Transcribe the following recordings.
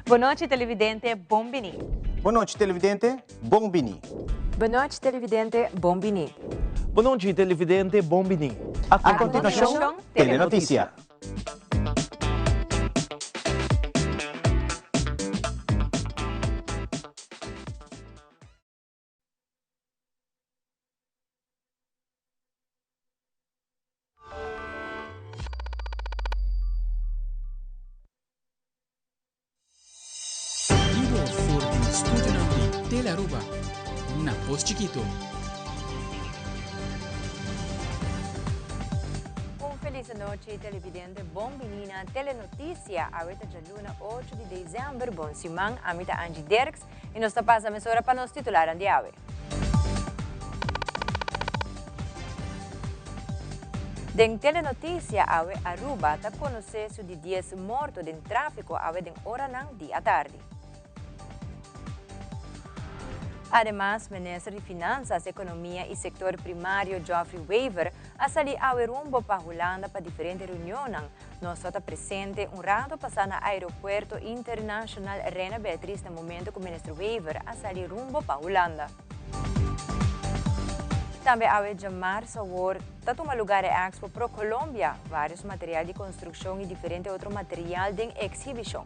Bon nochi televidente, bon bini. Bon nochi televidente, bon bini. Bon nochi televidente, bon bini. Bon nochi televidente, bon bini. A continuacion, Telenoticia. Vivo for di studionan di Telearuba na Pos Chikito. Un feliz anochi televidente, bon bini na Telenoticia. Awe ta djaluna 8 di december. Bon siman, ami ta Angie Dirks y nos ta pasa mesora pa nos titularan di awe. Den Telenoticia awe Aruba ta conoce su di dies morto den trafico awe den oranan di atardi. Ademas Minister di Finanzas, Economia y Sector Primario Geoffrey Wever a sali awe rumbo pa Hulanda pa diferente reunionnan. Nos ta presente un rato pasa na Aeropuerto Internacional Reina Beatriz na momento cu Minister Wever a sali rumbo pa Hulanda. Tambe awe djamarzo awor ta tuma lugar e Expo Pro Colombia, varios material di construccion y diferente otro material den exhibicion.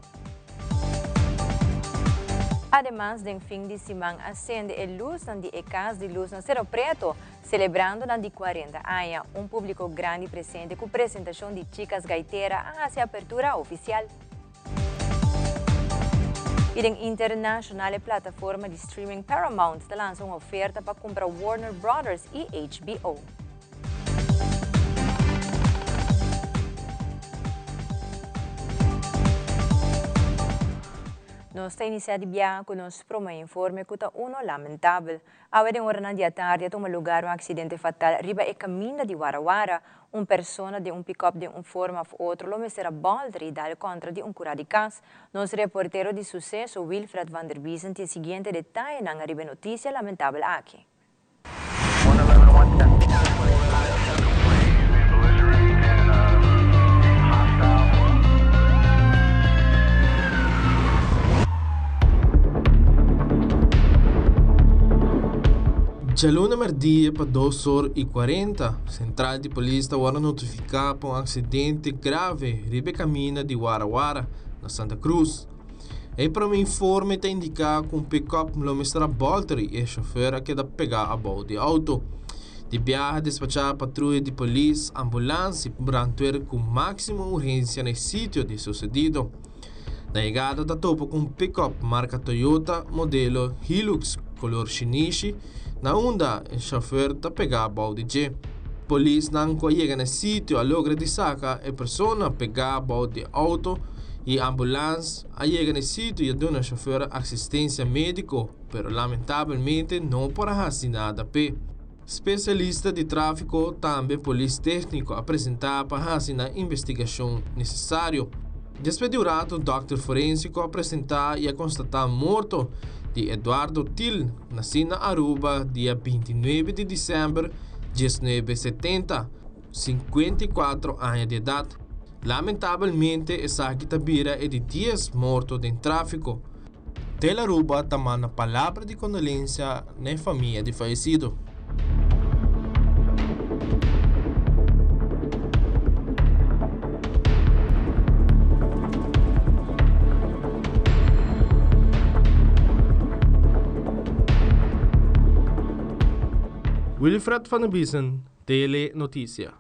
Ademas den fin di siman a sende e luznan di e Cas di Luz na Cero Preto, Celebrando nan di cuarenta aña, un publico grandi presente cu presentacion di Chicas Gaitera a haci apertura oficial. Y den internacional e plataforma di streaming Paramount ta lansa un oferta pa cumpra Warner Brothers y HBO. Nos ta inicia di biaha cu nos prome informe cu ta uno lamentabel. Awe den oranan di atardi a tuma lugar un aksidente fatal riba e kaminda di Warawara. Un persona den un pikòp den un forma òf otro lo mester a bòlter i dal kontra di un kurá di kas. Nos reportero di suseso Wilfred van der Biesen tin siguiente detayenan riba e notisia lamentabel aki. Djaluna merdia pa dos or i kuarenta, sentral di polis ta wòrdu notifiká pa un aksidente grave riba e kaminda di Wara Wara, na Santa Cruz. E prome informe ta indiká ku un pikòp lo mester a bòlter i e shofèr a keda pegá abou di outo. Di biaha despachá patruya di polis, ambulans i brandweer ku máksimo urgensia na e sitio di susedido. Na yegada ta topa ku un pikòp marka Toyota modelo Hilux kolor shinishi na unda e shofèr ta pegá bou di dje. Polisnan ku a yega na e sitio a logra di saka e persona pegá bou di e outo i ambulans a yega na e sitio i a duna e shofèr asistensia médiko pero lamentabelmente no por a hasi nada p'e. Spesialista di tráfiko tambe polis tékniko a presentá pa hasi nan investigashon nesesario. Despues di un rato dòkter forensiko a presentá i a konstatá morto di Eduardo Thiel, nasí na Aruba dia 29 di desèmber 1970, 54 aña di edat. Lamentabelmente esaki ta bira e di dies morto den tráfiko. Tel Aruba ta manda palabra di kondolensia na e famia di fayesido. Wilfred van der Biesen, Tele Noticia.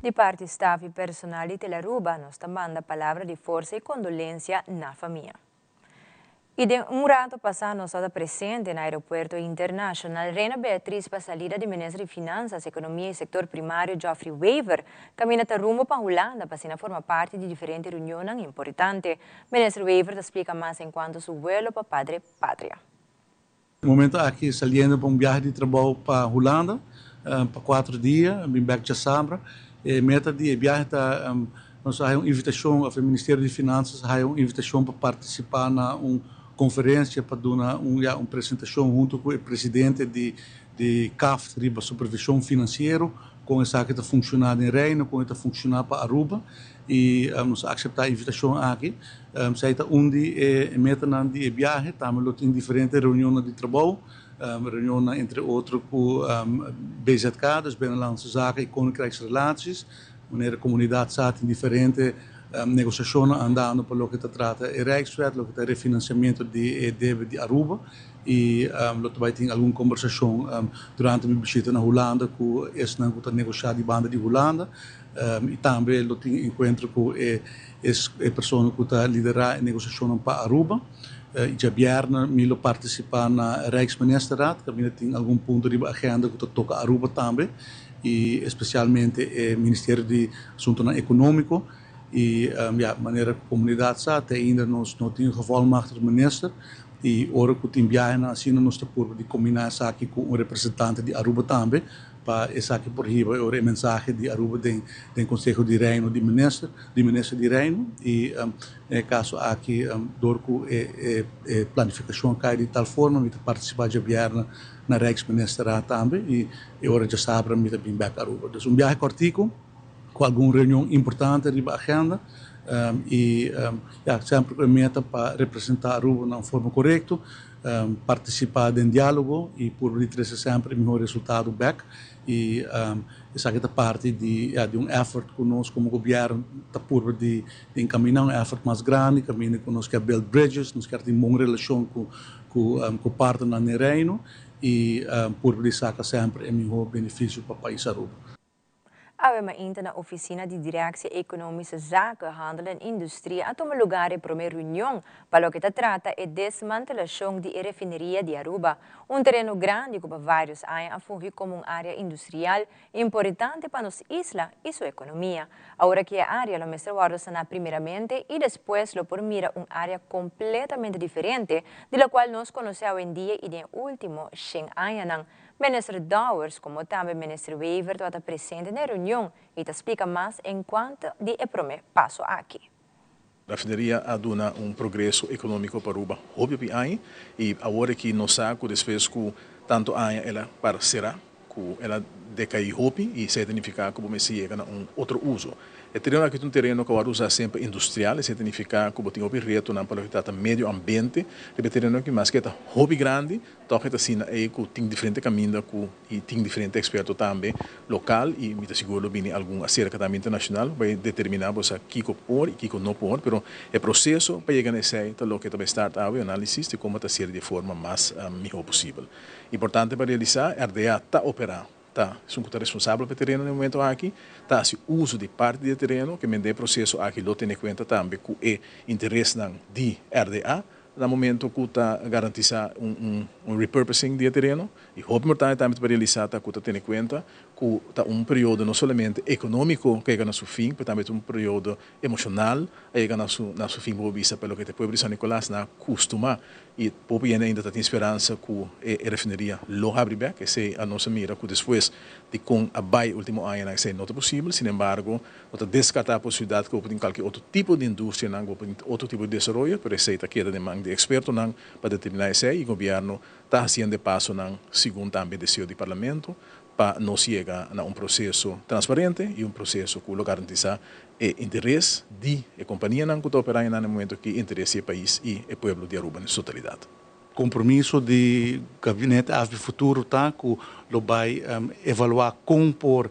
Di parti staf y personal di Telearuba nos ta manda palabra di forsa y condolencia na famia. Y den un rato pasa nos tabata presente na Aeropuerto Internacional Reina Beatriz pa salida di Minister di Finanzas, Economia y Sector Primario Geoffrey Wever, caminda ta rumbo pa Hulanda pa asina forma parti di diferente reunionnan importante. Minister Wever ta splica mas encuanto su vuelo pa Padre Patria. E momento aki saliendo pa un biahe di trabou pa Hulanda pa cuatro dia, bin bek djasabra. E meta di e biahe ta nos a haya un invitacion of e Ministerio di Finanzas a haya un invitacion pa participa na un. conferencia pa duna un, ja, un presentacion hunto cu e presidente di CAFT riba supervision financiero, con esaki ta funciona den Reino, con e ta funciona pa Aruba y nos a acepta e invitacion aki. Esey ta un di e metanan di e biahe. Tambe lo tin diferente reunionnan di trabou, reunionnan entre otro cu BZK, dus Binnenlandse Zaken y Koninkrijksrelaties. Manera comunidad sa tin diferente negociacionnan andando pa loke ta trata e Rijkswet, loke ta refinanciamento di e debe di Aruba y lo ta bay tin algun conversacion durante mi bishita na Hulanda cu esnan cu ta negocia di banda di Hulanda y tambe lo tin encuentro cu e persona cu ta lidera e negociacionnan pa Aruba. Y djabièrnè mi lo participa na Rijksministerraad caminda tin algun punto riba agenda cu ta toca Aruba tambe. Y especialmente e Ministerio di Asuntonan Economico y ya manera cu comunidad sa te ainda nos no tin gevolmachtigd minister y ora cu tin biahenan asina nos ta purba di combina esaki cu un representante di Aruba tambe pa esaki por hiba e ora e mensahe di Aruba den den Conseho di Reino di Minister di Minister di Reino y den e caso aki door cu e e planificacion a cay di tal forma mi ta participa djabièrnè na Rijksministerraad tambe y e ora djasabra mi ta bin bek Aruba. Dus un biahe kortico cu algun reunion importante riba agenda y ya semper cu e meta pa representa Aruba na un forma corecto, participa den dialogo y purba di trece semper e miho resultado bek y esaki ta parti di ya di un effort cu nos como gobierno ta purba di encamina un effort mas grandi caminda cu nos kier build bridges, nos kier tin bon relacion cu cu partnernan den Reino y purba di saca semper e miho beneficio pa pais Aruba. Awe mainta na oficina di Directie Economische Zaken, Handel en Industrie a tuma lugar e prome reunion pa loke ta trata e desmantelacion di e refineria di Aruba, un tereno grandi cu pa varios aña a fungi como un area industrial importante pa nos isla y su economia. Awor aki e area lo mester wordo sana primeramente y despues lo por mira un area completamente diferente di locual nos conoce awendia y den e ultimo shen añanan. Minister Dowers como tambe Minister Wever tabata presente na e reunion y ta splica mas encuanto di e prome paso aki. Rafineria a duna un progreso economico pa Aruba hopi hopi aña y awor aki nos sa cu despues cu tanto aña el a para cera cu el a decaí hopi y esey ta nifica cu bo mester yega na un otro uso. E tereno aki ta un tereno cu a worde usa semper industrial, esey ta nifica cu bo tin hopi retonan pa loke ta trata medio ambiente riba e tereno aki, maske e ta hopi grandi Tòg e ta asina ei ku tin diferente kaminda ku i tin diferente eksperto tambe lokal i mi ta sigur lo bini algun aserka tambe internashonal ku bai determiná bo sa kiko por i kiko no por, pero e proseso pa yega na esei ta loke ta bai start awe, análisis di komo ta hasier di e forma mas mihó posibel. Importante pa realisá, RDA ta operá, ta esun ku ta responsabel pa e tereno na e momento aki, ta hasi uso di parti di e tereno, ke mende e proseso aki lo tene kuenta tambe ku e interesnan di RDA, Na momento cu ta garantisa un repurposing di e tereno, y hopi importante tambe ta pa realisa ta cu ta tene cuenta cu ta un periodo no solamente economico cu a yega na su fin, pero tambe ta un periodo emocional a yega na su na su fin por bisa pa loke ta e pueblo di San Nicolas na custuma y poco hende ainda ta tin speransa cu e refineria lo habri bek. Esey a nos a mira cu despues di con a bay ultimo añanan esey no ta posibel, sinembargo, No ta deskartá posibilidat ku bo por tin kalke otro tipo di industrianan, ku bo por tin otro tipo di desaroyo, pero esei ta keda den man di ekspertonan pa determiná esei i gobièrnu ta hasiendo e pasonan segun tambe deseo di parlamento pa nos yega na un proseso transparente i un proseso ku lo garantisá e interes di e kompanianan ku ta operá einan na e momento aki, interes di e pais i e pueblo di Aruba den su totalidat. Kompromiso di Gabinete AFB Futuro ta ku lo bai evaluá kon por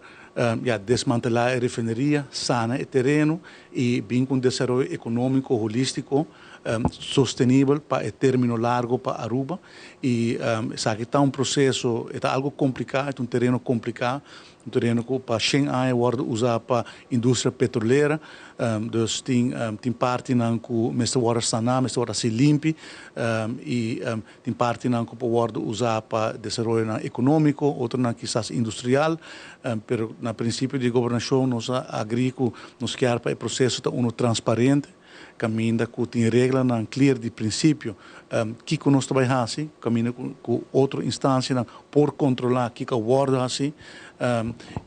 ya desmantelá e refineria, sana e tereno i bin ku un desaroyo ekonómiko holístiko sostenibel pa e término largo pa Aruba. I esaki ta un proseso, e ta algu kompliká, e ta un tereno kompliká. Un tereno ku pa shen aña wòrdu usá pa industria petrolera, dus tin tin partinan ku mester wòrdu saná, mester wòrdu hasi limpi i tin partinan ku por wòrdu usá pa desaroyonan ekonómiko, otronan kisas industrial, pero na prinsipio di gobernashon nos a agrí ku nos kier pa e proseso ta unu transparente. Caminda cu tin reglanan clear di principio kico nos ta bay haci, caminda cu otro instancianan por controla kico a wordo haci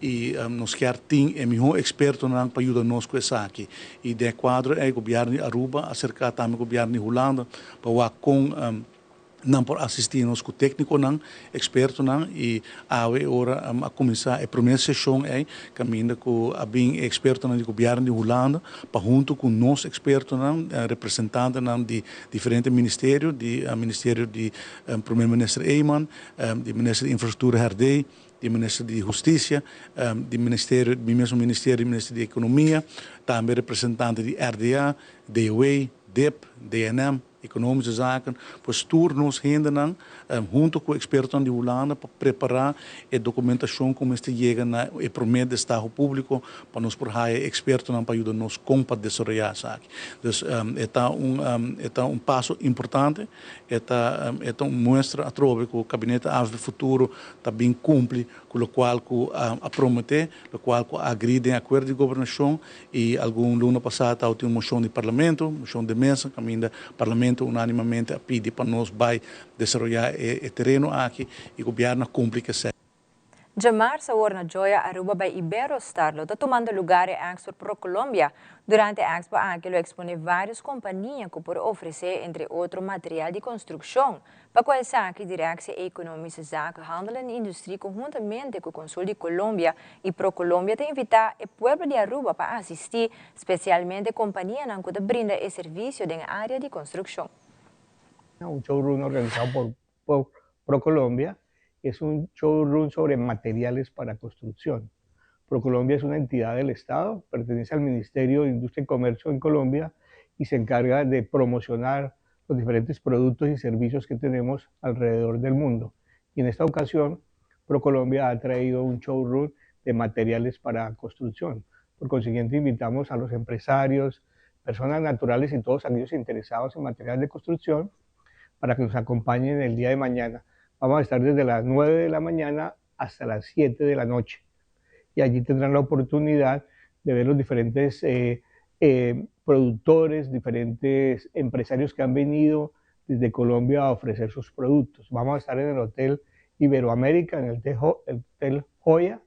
y nos kier tin e miho expertonan pa yuda nos cu esaki. Y den e cuadro ey gobierno di Aruba a acerca tambe gobierno di Hulanda pa wak con nan por asistí nos ku téknikonan, ekspertonan i awe e ora a kuminsá e promé seshon ei kaminda ku a bin e ekspertonan di gobièrnu di Hulanda pa huntu ku nos ekspertonan, representantenan di diferente ministerio, di ministerio di Promé Minister Eman, di Minister di Infrastruktura Herdé, di Minister di Hustisia, di ministerio, mi mesmo ministerio di Minister di Ekonomia, tambe representante di RDA, DOW, dip, DNM. Economische Zaken, pues tur nos hendenan hunto cu expertonan di Hulanda pa prepara e documentacion cu mester yega na e prome destaho publico pa nos por haya e expertonan pa yuda nos con pa desaroya esaki. Dus e ta un e ta un paso importante, e ta e ta un muestra atrobe cu Gabinete Avp Futuro ta bin cumpli cu locual cu a promete, locual cu a agri den acuerdo di gobernacion Y algun luna pasá tabatin un moshon di Parlamento, moshon de mesa, kaminda Parlamento unánimamente a pidi pa nos bai desaroyá e tereno aki y gobièrnu a kumpli ku esei. Djamarsa awor na Joya Aruba by Iberostar lo ta tumando lugar e Expo Pro Colombia. Durante e expo aki lo expone varios compania cu por ofrece entre otro material di construccion. Pa cu esaki Directie Economische Zaken, Handel en Industrie conhuntamente cu Consul di Colombia y Pro Colombia ta invita e pueblo di Aruba pa asisti, specialmente companianan cu ta brinda e servicio den area di construccion. Un showroom organizado por por ProColombia es un showroom sobre materiales para construcción. ProColombia es una entidad del Estado, pertenece al Ministerio de Industria y Comercio en Colombia y se encarga de promocionar los diferentes productos y servicios que tenemos alrededor del mundo. Y en esta ocasión, ProColombia ha traído un showroom de materiales para construcción. Por consiguiente, invitamos a los empresarios, personas naturales y todos aquellos interesados en materiales de construcción para que nos acompañen el día de mañana. Vamos a estar desde las 9 de la mañana hasta las 7 de la noche. Y allí tendrán la oportunidad de ver los diferentes eh, eh, productores, diferentes empresarios que han venido desde Colombia a ofrecer sus productos. Vamos a estar en el Hotel Iberoamérica, en el Hotel Joya,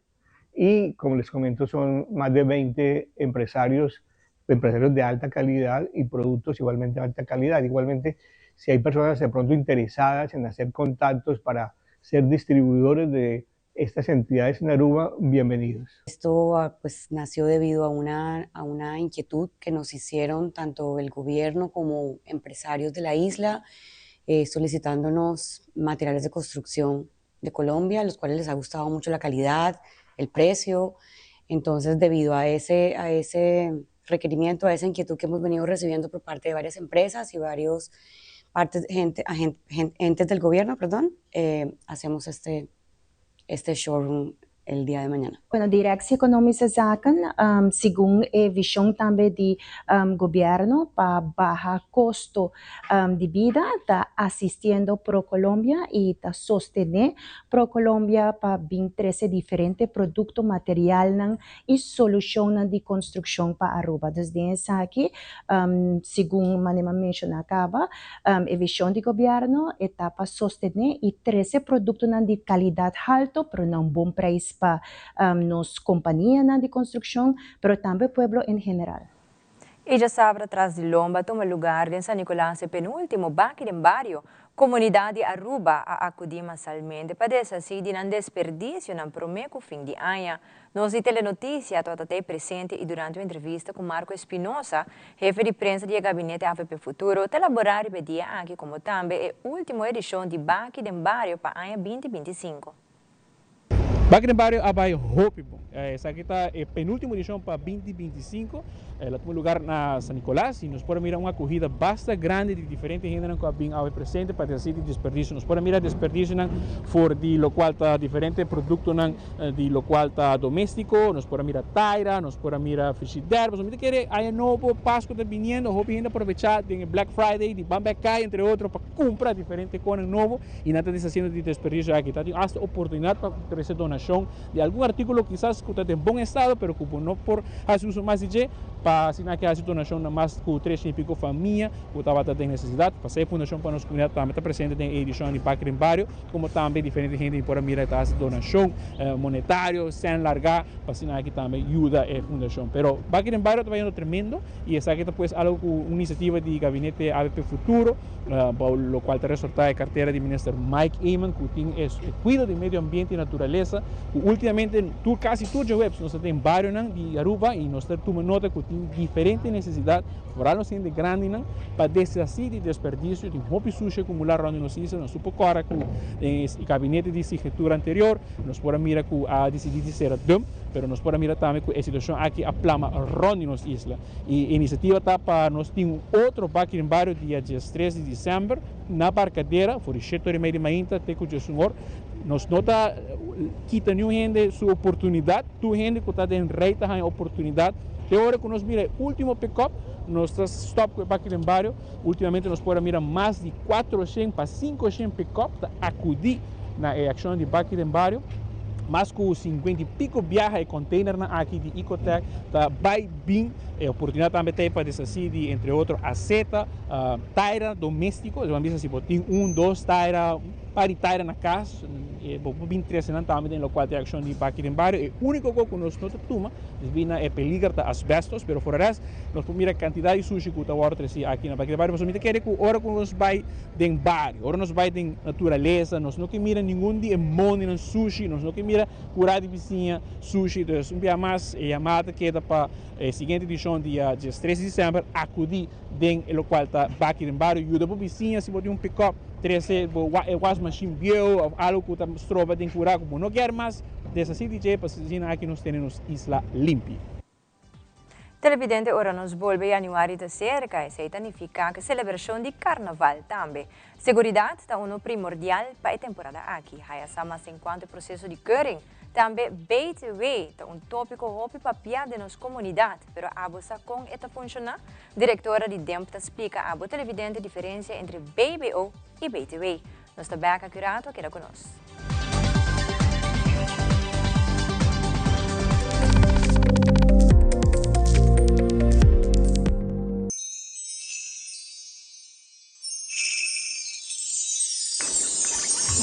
y como les comento, son más de 20 empresarios, empresarios de alta calidad y productos igualmente de alta calidad. Igualmente, si hay personas de pronto interesadas en hacer contactos para ser distribuidores de estas entidades en Aruba, bienvenidos. Esto ah, pues nació debido a una, a una inquietud que nos hicieron tanto el gobierno como empresarios de la isla, eh, solicitándonos materiales de construcción de Colombia, los cuales les ha gustado mucho la calidad, el precio. Entonces, debido a ese, a ese requerimiento, a esa inquietud que hemos venido recibiendo por parte de varias empresas y varios partes, gente, entes del gobierno, perdón, eh, hacemos este, este showroom el día de mañana. Bueno, Directie Economische Zaken, segun e vision tambe di gobierno pa baha costo di bida, ta asistiendo ProColombia y ta sostene ProColombia pa bin trece diferente producto, materialnan y solucionnan di construccion pa Aruba. Dus den esaki, segun manera mi a menciona caba, e vision di gobierno e ta pa sostene y trece productonan di calidad halto pero na un bon prijs pa nos companianan di construccion, pero tambe pueblo en general. Y djasabra tras di lomba a tuma lugar den San Nicolas e penultimo Baki den Bario. Comunidad di Aruba a acudi masalmente pa deshaci di nan desperdicionan prome cu fin di aña. Nos di Telenoticia tabata t'ey presente y durante un entrevista cu Marco Espinosa, hefe di prensa di e Gabinete avp Futuro, ta elabora riba e dia aki como tambe e ultimo edicion di Baki den Bario pa aña 2025. Baki den Bario a bai hopi bon. Esaki ta e penultimo edicion pa 2025. El a tuma lugar na San Nicolas y nos por a mira un acogida basta grandi di diferente hendenan cu a bin awe presente pa deshaci di desperdicio. Nos por a mira desperdicionan for di locual ta diferente productonan di locual ta domestico, nos por a mira taira, nos por a mira frigidaire, pasobra mi ta kere aña nobo, Pascu ta biniendo, hopi hende a aprovecha den e Black Friday di ban bek cay entre otro pa cumpra diferente conan nobo y nan ta deshaciendo di desperdicio aki. Ta tin hasta oportunidad pa trece donacion di algun articulo kisas cu ta den bon estado pero cu bo no por haci uso mas di dje. Pa asina aki hasi donashon na mas ku tres i piko famia ku tabata den nesesidat. Pasei Fundashon pa Nos Komunidat tambe ta presente den e edishon di Baki den Bario, komo tambe diferente hende mi por a mira ta hasi donashon monetario, sèn largá, pa asina aki tambe yuda e fundashon. Pero Baki den Bario ta bayendo tremendo i esaki ta pues algu ku un inisiativa di Gabinete avp Futuro, bou lokual ta resortá e kartera di Minister Mike Eman ku tin e kuido di medio ambiente i naturalesa, ku ultimamente tur kasi tur djaweps nos ta den barionan di Aruba i nos ta tuma nota ku tin diferente nesesidat, foral nos hende grandinan, pa deshasí di desperdisio. Tin hopi sushi akumulá rònt di nos isla. Nos por kòrda ku den e gabinete di signatura anterior nos por a mira ku a disidí di sera dump, pero nos por a mira tambe ku e situashon aki a plama rònt di nos isla. E inisiativa ta pa nos tin un otro baki den bario dia diestres di december na Barcadera for di shete ora y media di mainta te cu diesun or. Nos no ta kita niun hende su oportunidad, tur hende cu ta den rij ta haña oportunidad. Te ora cu nos mira e ultimo pick-up nos ta stop cu e baki den bario. Ultimamente nos por a mira mas di cuatrocientos pa cincocientos pick-up ta acudi na e accion di baki den bario. Mas cu cincuenta y pico biaha e containernan aki di Ecotec ta bay bin. E oportunidad tambe ta pa deshaci di entre otro aceta, taira domestico. Bo a bisa si bo tin un, dos taira, un par di taira na cas, bo por bin trece nan tambe den locual ta e accion di baki den bario. E unico co cu nos no ta tuma desbi na e peliger ta asbestos, pero for e rest nos por mira cantidad di sushi cu ta wordo treci aki na baki den bario. Pasobra mi ta kere cu ora cu nos bay den bario, ora nos bai den naturalesa, nos no ke mira ningun di e mondinan sushi, nos no ke mira kura di bisiña sushi. Dus un bia mas e yamada ta keda pa e siguiente edishon dia diestres di december, akudi den e lokual ta baki den bario, yuda bo bisiña si bo tin un pick-up, trese bo e wasmashin bieu of algu ku ta stroba den kura ku bo no kier mas, deshasí di dje pasobra asina aki nos tene nos isla limpi. Televidente ora nos bolbe januari ta cerca, esey ta nifica cu celebracion di carnaval tambe. Seguridad ta uno primordial pa e temporada aki. Haya sa mas encuanto e proceso di keuring. Tambe BTW ta un topico hopi papia den nos comunidad, pero abo sa con e ta funciona? Directora di DEMP ta splica abo televidente diferencia entre BBO y BTW. Nos ta bek aki rato, keda ku nos.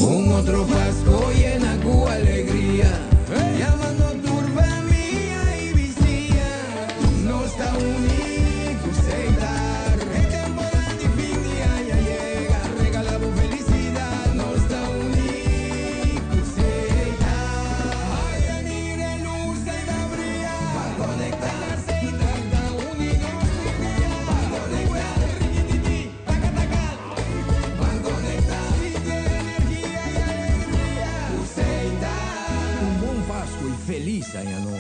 Un otro Pasco yena cu alegria, Yamando tur famia y bisiña, Nos ta uni cu Seitar. E temporada di fin di aña yega, Regala bo felicidad, Nos ta uni cu Seitar. Ay, a mira e luz ei ta bria, Ban conecta, Seitar ta uni nos tur dia, Ban conecta, Rikititi, taka taka, Ban conecta, Sinti e energia y alegria cu Seitar. Un bon Pasco y feliz aña nobo.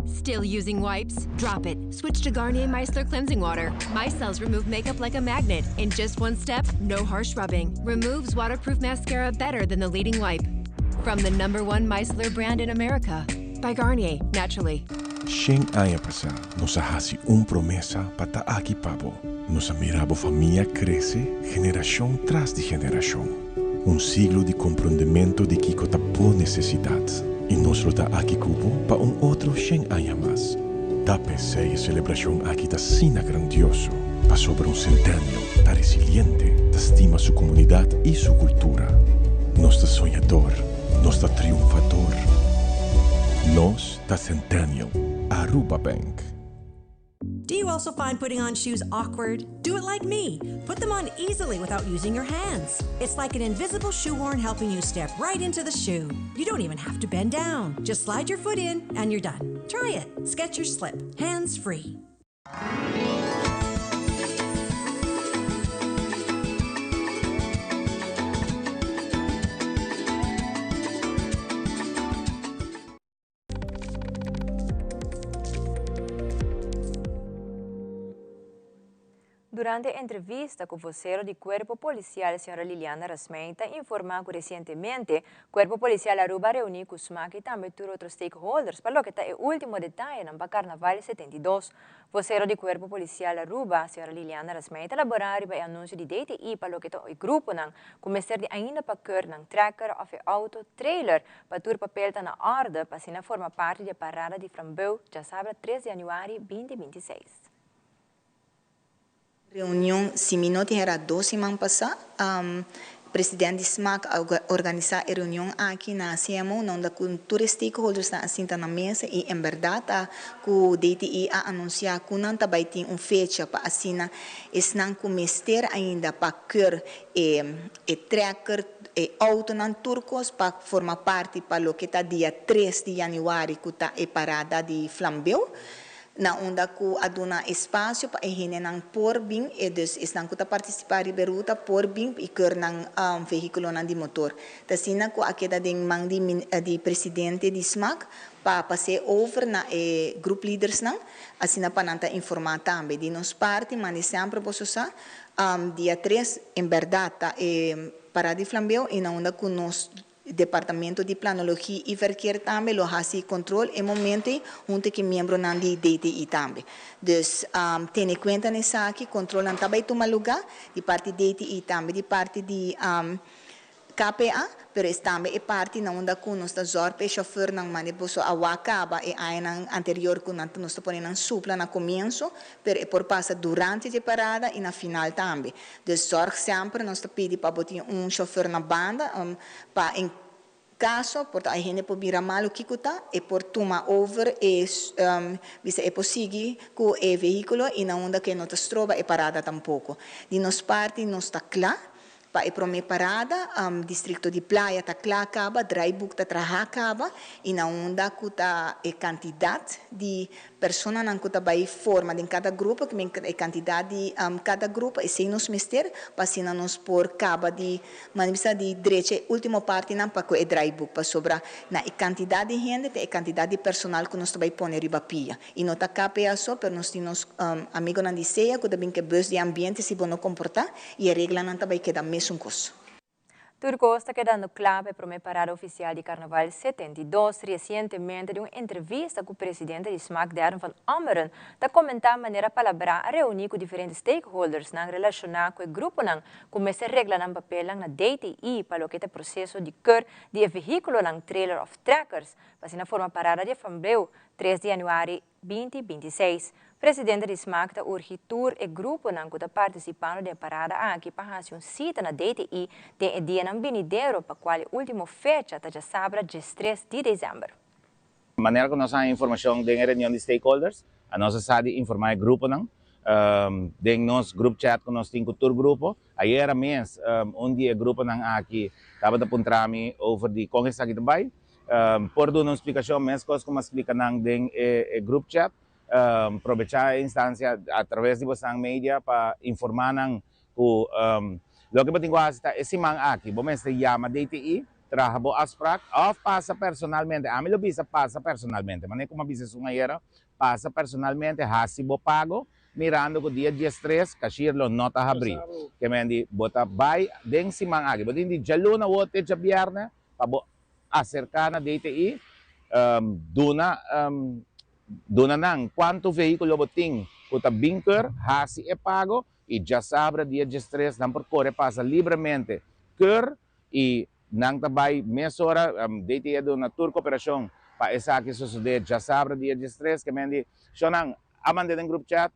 Still using wipes? Drop it. Switch to Garnier Micellar Cleansing Water. Micelles remove makeup like a magnet. In just one step, no harsh rubbing. Removes waterproof mascara better than the leading wipe. From the number one micellar brand in America. By Garnier, naturally. Shen aña pasá nos a hasi un promesa pa ta aki pa bo. Nos a mira bo famia krese generashon tras di generashon. Un siglo di komprondementu di kiko ta bo nesesidat. I nos lo ta aki ku bo pa un otro shen aña mas. Ta p'esei e selebrashon aki ta asina grandioso, pasobra un Centennial ta resiliente, ta stima su komunidat i su kultura. Nos ta soñador, nos ta triunfador. Nos ta Centennial, Aruba Bank. Do you also find putting on shoes awkward? Do it like me. Put them on easily without using your hands. It's like an invisible shoehorn helping you step right into the shoe. You don't even have to bend down. Just slide your foot in and you're done. Try it. Skechers Slip. Hands free. Durante entrevista ku vosero di Kuerpo Polisial señora Liliana Rasmijn ta informá ku resientemente Kuerpo Polisial Aruba a reuní ku smak i tambe tur otro stakeholders pa loke ta e último detayenan pa Karnaval 72. Vosero di Kuerpo Polisial Aruba, señora Liliana Rasmijn ta laborá riba e anunsio di DTI pa loke ta e gruponan ku mester di ainda pa keur nan trekker òf e outo trailer pa tur papel ta na òrde pa asina forma parti di e parada di flambeu djasabra tres di yanüari 2026. Reunion si mi no tin era dos siman pasá, president di smac a organisá e reunion aki na CMO na unda ku tur e stakeholdersnan a sinta na mesa i en bèrdat ta ku DTI a anunsiá ku nan ta bai tin un fecha pa asina esnan ku mester ainda pa keur e e trekker, e outonan tur kos pa forma parti pa loke ta dia tres di yanüari ku ta e parada di flambeu. Na unda ku a duna espasio pa e hendenan por bin, e dus esnan ku ta partisipá riba e ruta por bin i keur nan vehíkulonan di motor. Ta asina ku a keda den man di di presidente di smac pa pas'é over na e groepliedersnan, asina pa nan ta informá tambe. Di nos parti, mandi semper boso sa, dia tres en bèrdat ta e parada di flambeu i na unda ku nos Departamento di Planologie y Verkeer tambe lo haci control e momento ey hunto cu miembronan di DTI tambe. Dus tene cuenta na esaki, controlnan ta bay tuma luga di parti DTI tambe di parti di KPA, pero es tambe e parti na unda cu nos ta zorg pa e chauffeurnan mande boso a wak caba e añanan anterior cu nan nos ta pone nan supla na comienzo, pero e por pasa durante dje parada y na final tambe. Dus zorg semper nos ta pidi pa bo tin un chauffeur na banda pa en caso por ta hay hende por bira malo kico ta e por tuma over e bisa e por sigui cu e vehiculo y na unda cu e no ta stroba e parada tampoco. Di nos parti nos ta cla pa e prome parada, districto di Playa ta cla caba, draaiboek ta traha caba y na unda cu ta e cantidad di Personanan ku ta bai forma den kada grupo, ki men e kantidat di kada grupo, esei nos mester pa asina nos por kaba di manifestá di drecha e último partinan pa ku e draaiboek, pasobra na e kantidat di hende ta e kantidat di personal ku nos ta bai pone riba pia. I no ta KPA so, pero nos tin nos amigonan di sea ku ta bin ku e bus di ambiente si bo no komportá i e reglanan ta bai keda mesun kos. Tur kos ta kedando kla pa e promé parada ofisial di Karnaval 72. Resientemente den un entrevista ku presidente di smac Darren van Ommeren ta komentá manera palabrá a reuní ku diferente stakeholdersnan relashoná ku e gruponan ku mester regla nan papelnan na DTI pa loke ta e proseso di keur di e vehíkulonan trailer òf trekkers pa asina forma parada di e fambleu tres di yanüari 2026. Presidente di smac ta urgi tur e gruponan ku ta partisipando den e parada aki pa hasi un sita na DTI den e dianan binidero pa kual e ultimo fecha ta djasabra 13 di desèmber. Manera ku nos a haña informashon den e reunion di stakeholders, a nos a sa di informá e gruponan den nos group chat ku nos tin ku tur grupo. Ayera mes un di e gruponan aki tabata puntra mi over di kon esaki ta bai. Por duna un splikashon meskos ku mi a splika nan den e group chat. Probechá e instansia a traves di bosnan media pa informá nan ku loke bo tin ku hasi ta e siman aki bo mester yama DTI, traha bo afsprak òf pasa personalmente. Ami lo bisa pasa personalmente, manera ku mi a bisa esun ayera, pasa personalmente hasi bo pago mirando ku dia 13 kashir lo no ta habrí. Ke men di bo ta bai den siman aki, bo tin di djaluna awor te djabièrnè pa bo aserká na DTI, duna duna nan kuantu vehíkulo bo tin ku ta bin keur, hasi e pago i djasabra dia 13 nan por kore pasa libremente keur i nan ta bai mesora. DTI a duna tur koperashon pa esaki sosodé djasabra dia 13. Ke men di shownan a mand'é den group chat,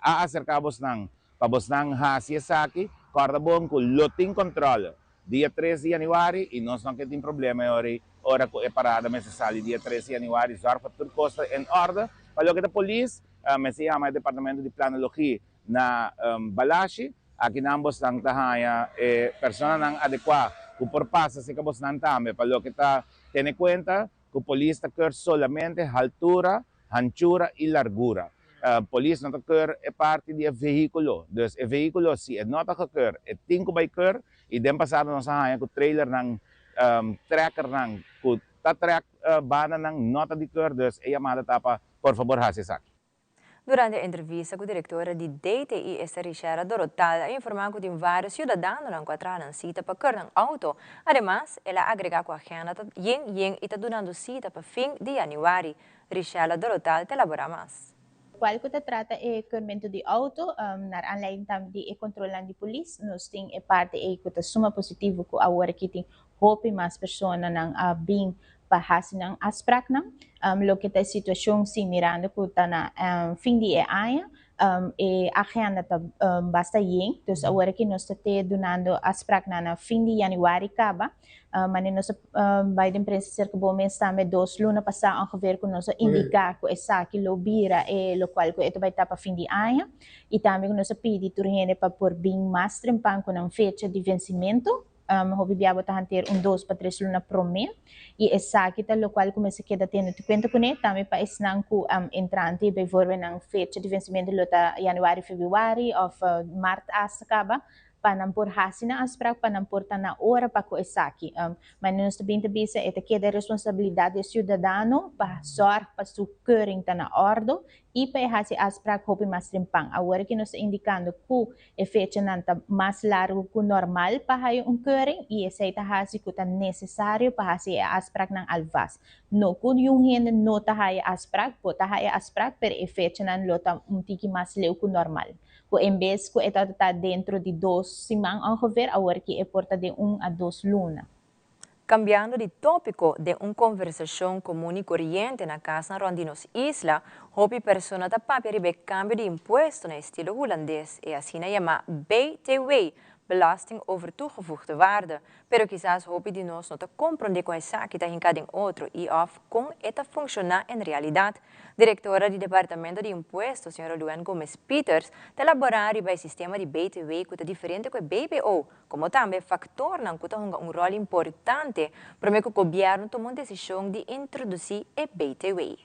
a aserká bosnan pa bosnan hasi esaki, kòrda bon ku lo tin kòntròl dia tres di yanüari i nos no ke tin problema e ora ei ora ku e parada mester sali dia tres di yanüari. Zòrg pa tur kos ta en òrde. Pa loke ta polis, mester yama e departamento di planologi na Balashi. Akinan bosnan ta haña e personanan adekuá ku por pasa serka bosnan tambe pa loke ta tene kuenta ku polis ta keur solamente haltura, hanchura i largura. Polis no ta keur e parti di e vehíkulo. Dus e vehíkulo si e no ta gekeur, e tin ku bai keur i den pasado nos a haña ku trailernan, trekkernan ku ta trek bandanan no ta di keur, dus e yamada ta pa por fabor hasi esaki. Durante entrevista ku direktora di DTI esta Richella Dorotal a informá ku tin vários siudadanonan ku a traha nan sita pa kùr nan outo. Ademas, el a agregá ku agenda ta yen yen i ta dunando sita pa fin di yanüari. Richella Dorotal ta elaborá mas. Cual cu ta trata e keurmento di auto, naar aanleiding tambe di e controlnan di polis, nos tin e parti ey cu ta suma positivo cu awor aki tin hopi mas personanan a bin pa hasi nan afspraaknan. Loke ta e situacion si mirando cu ta na fin di e aña, e agenda ta basta yen, dus awor aki nos ta te dunando afspraaknan na fin di januari caba. Manera nos a bay den prensa cerca bo mes tambe dos luna pasa ongeveer cu nos a indica cu esaki lo bira e locual cu e ta bay ta pa fin di aña y tambe cu nos a pidi tur hende pa por bin mas trempan cu nan fecha di vencimento. Hopi bia bo ta hanteer un dos pa tres luna prome y esaki ta locual cu mester keda tene tu cuenta cune, tambe pa esnan cu entrante bijvoorbeeld nan fecha di vencimento lo ta januari, februari of maart hasta caba pa nan por haci nan afspraak pa nan por ta na ora pa cu esaki. Ma nos ta bin ta bisa e ta keda responsabilidad di e ciudadano pa zorg pa su keuring ta na ordo y pa e haci afspraak hopi mas trempan. Awor aki nos ta indicando cu E fechanan ta mas largu ku normal pa haya un keuring i esei ta hasi ku ta nesesario pa hasi e afspraknan alvast. No ku niun hende no ta haya afsprak, bo ta haya afsprak, pero e fechanan lo ta un tiki mas leu ku normal. Ku en bes ku e tabata ta dentro di dos siman ongeveer, awor ki e por ta den un a dos luna. Cambiando di topico, den un conversacion comun y coriente na casnan rond di nos isla, hopi persona ta papia riba e cambio di impuesto na estilo Hulandes, e asina yama BTW, Belasting over Toegevoegde Waarde. Pero kisas hopi di nos no ta comprende con esaki ta hinca den otro y of con e ta funciona en realidad. Directora di Departamento di Impuesto, señora Luann Gomez-Pieters, ta elabora riba e sistema di BTW cu ta diferente cu e BBO, komo tambe faktornan ku ta hunga un ròl importante promé ku gobièrnu tuma un desishon di introdusí e btw.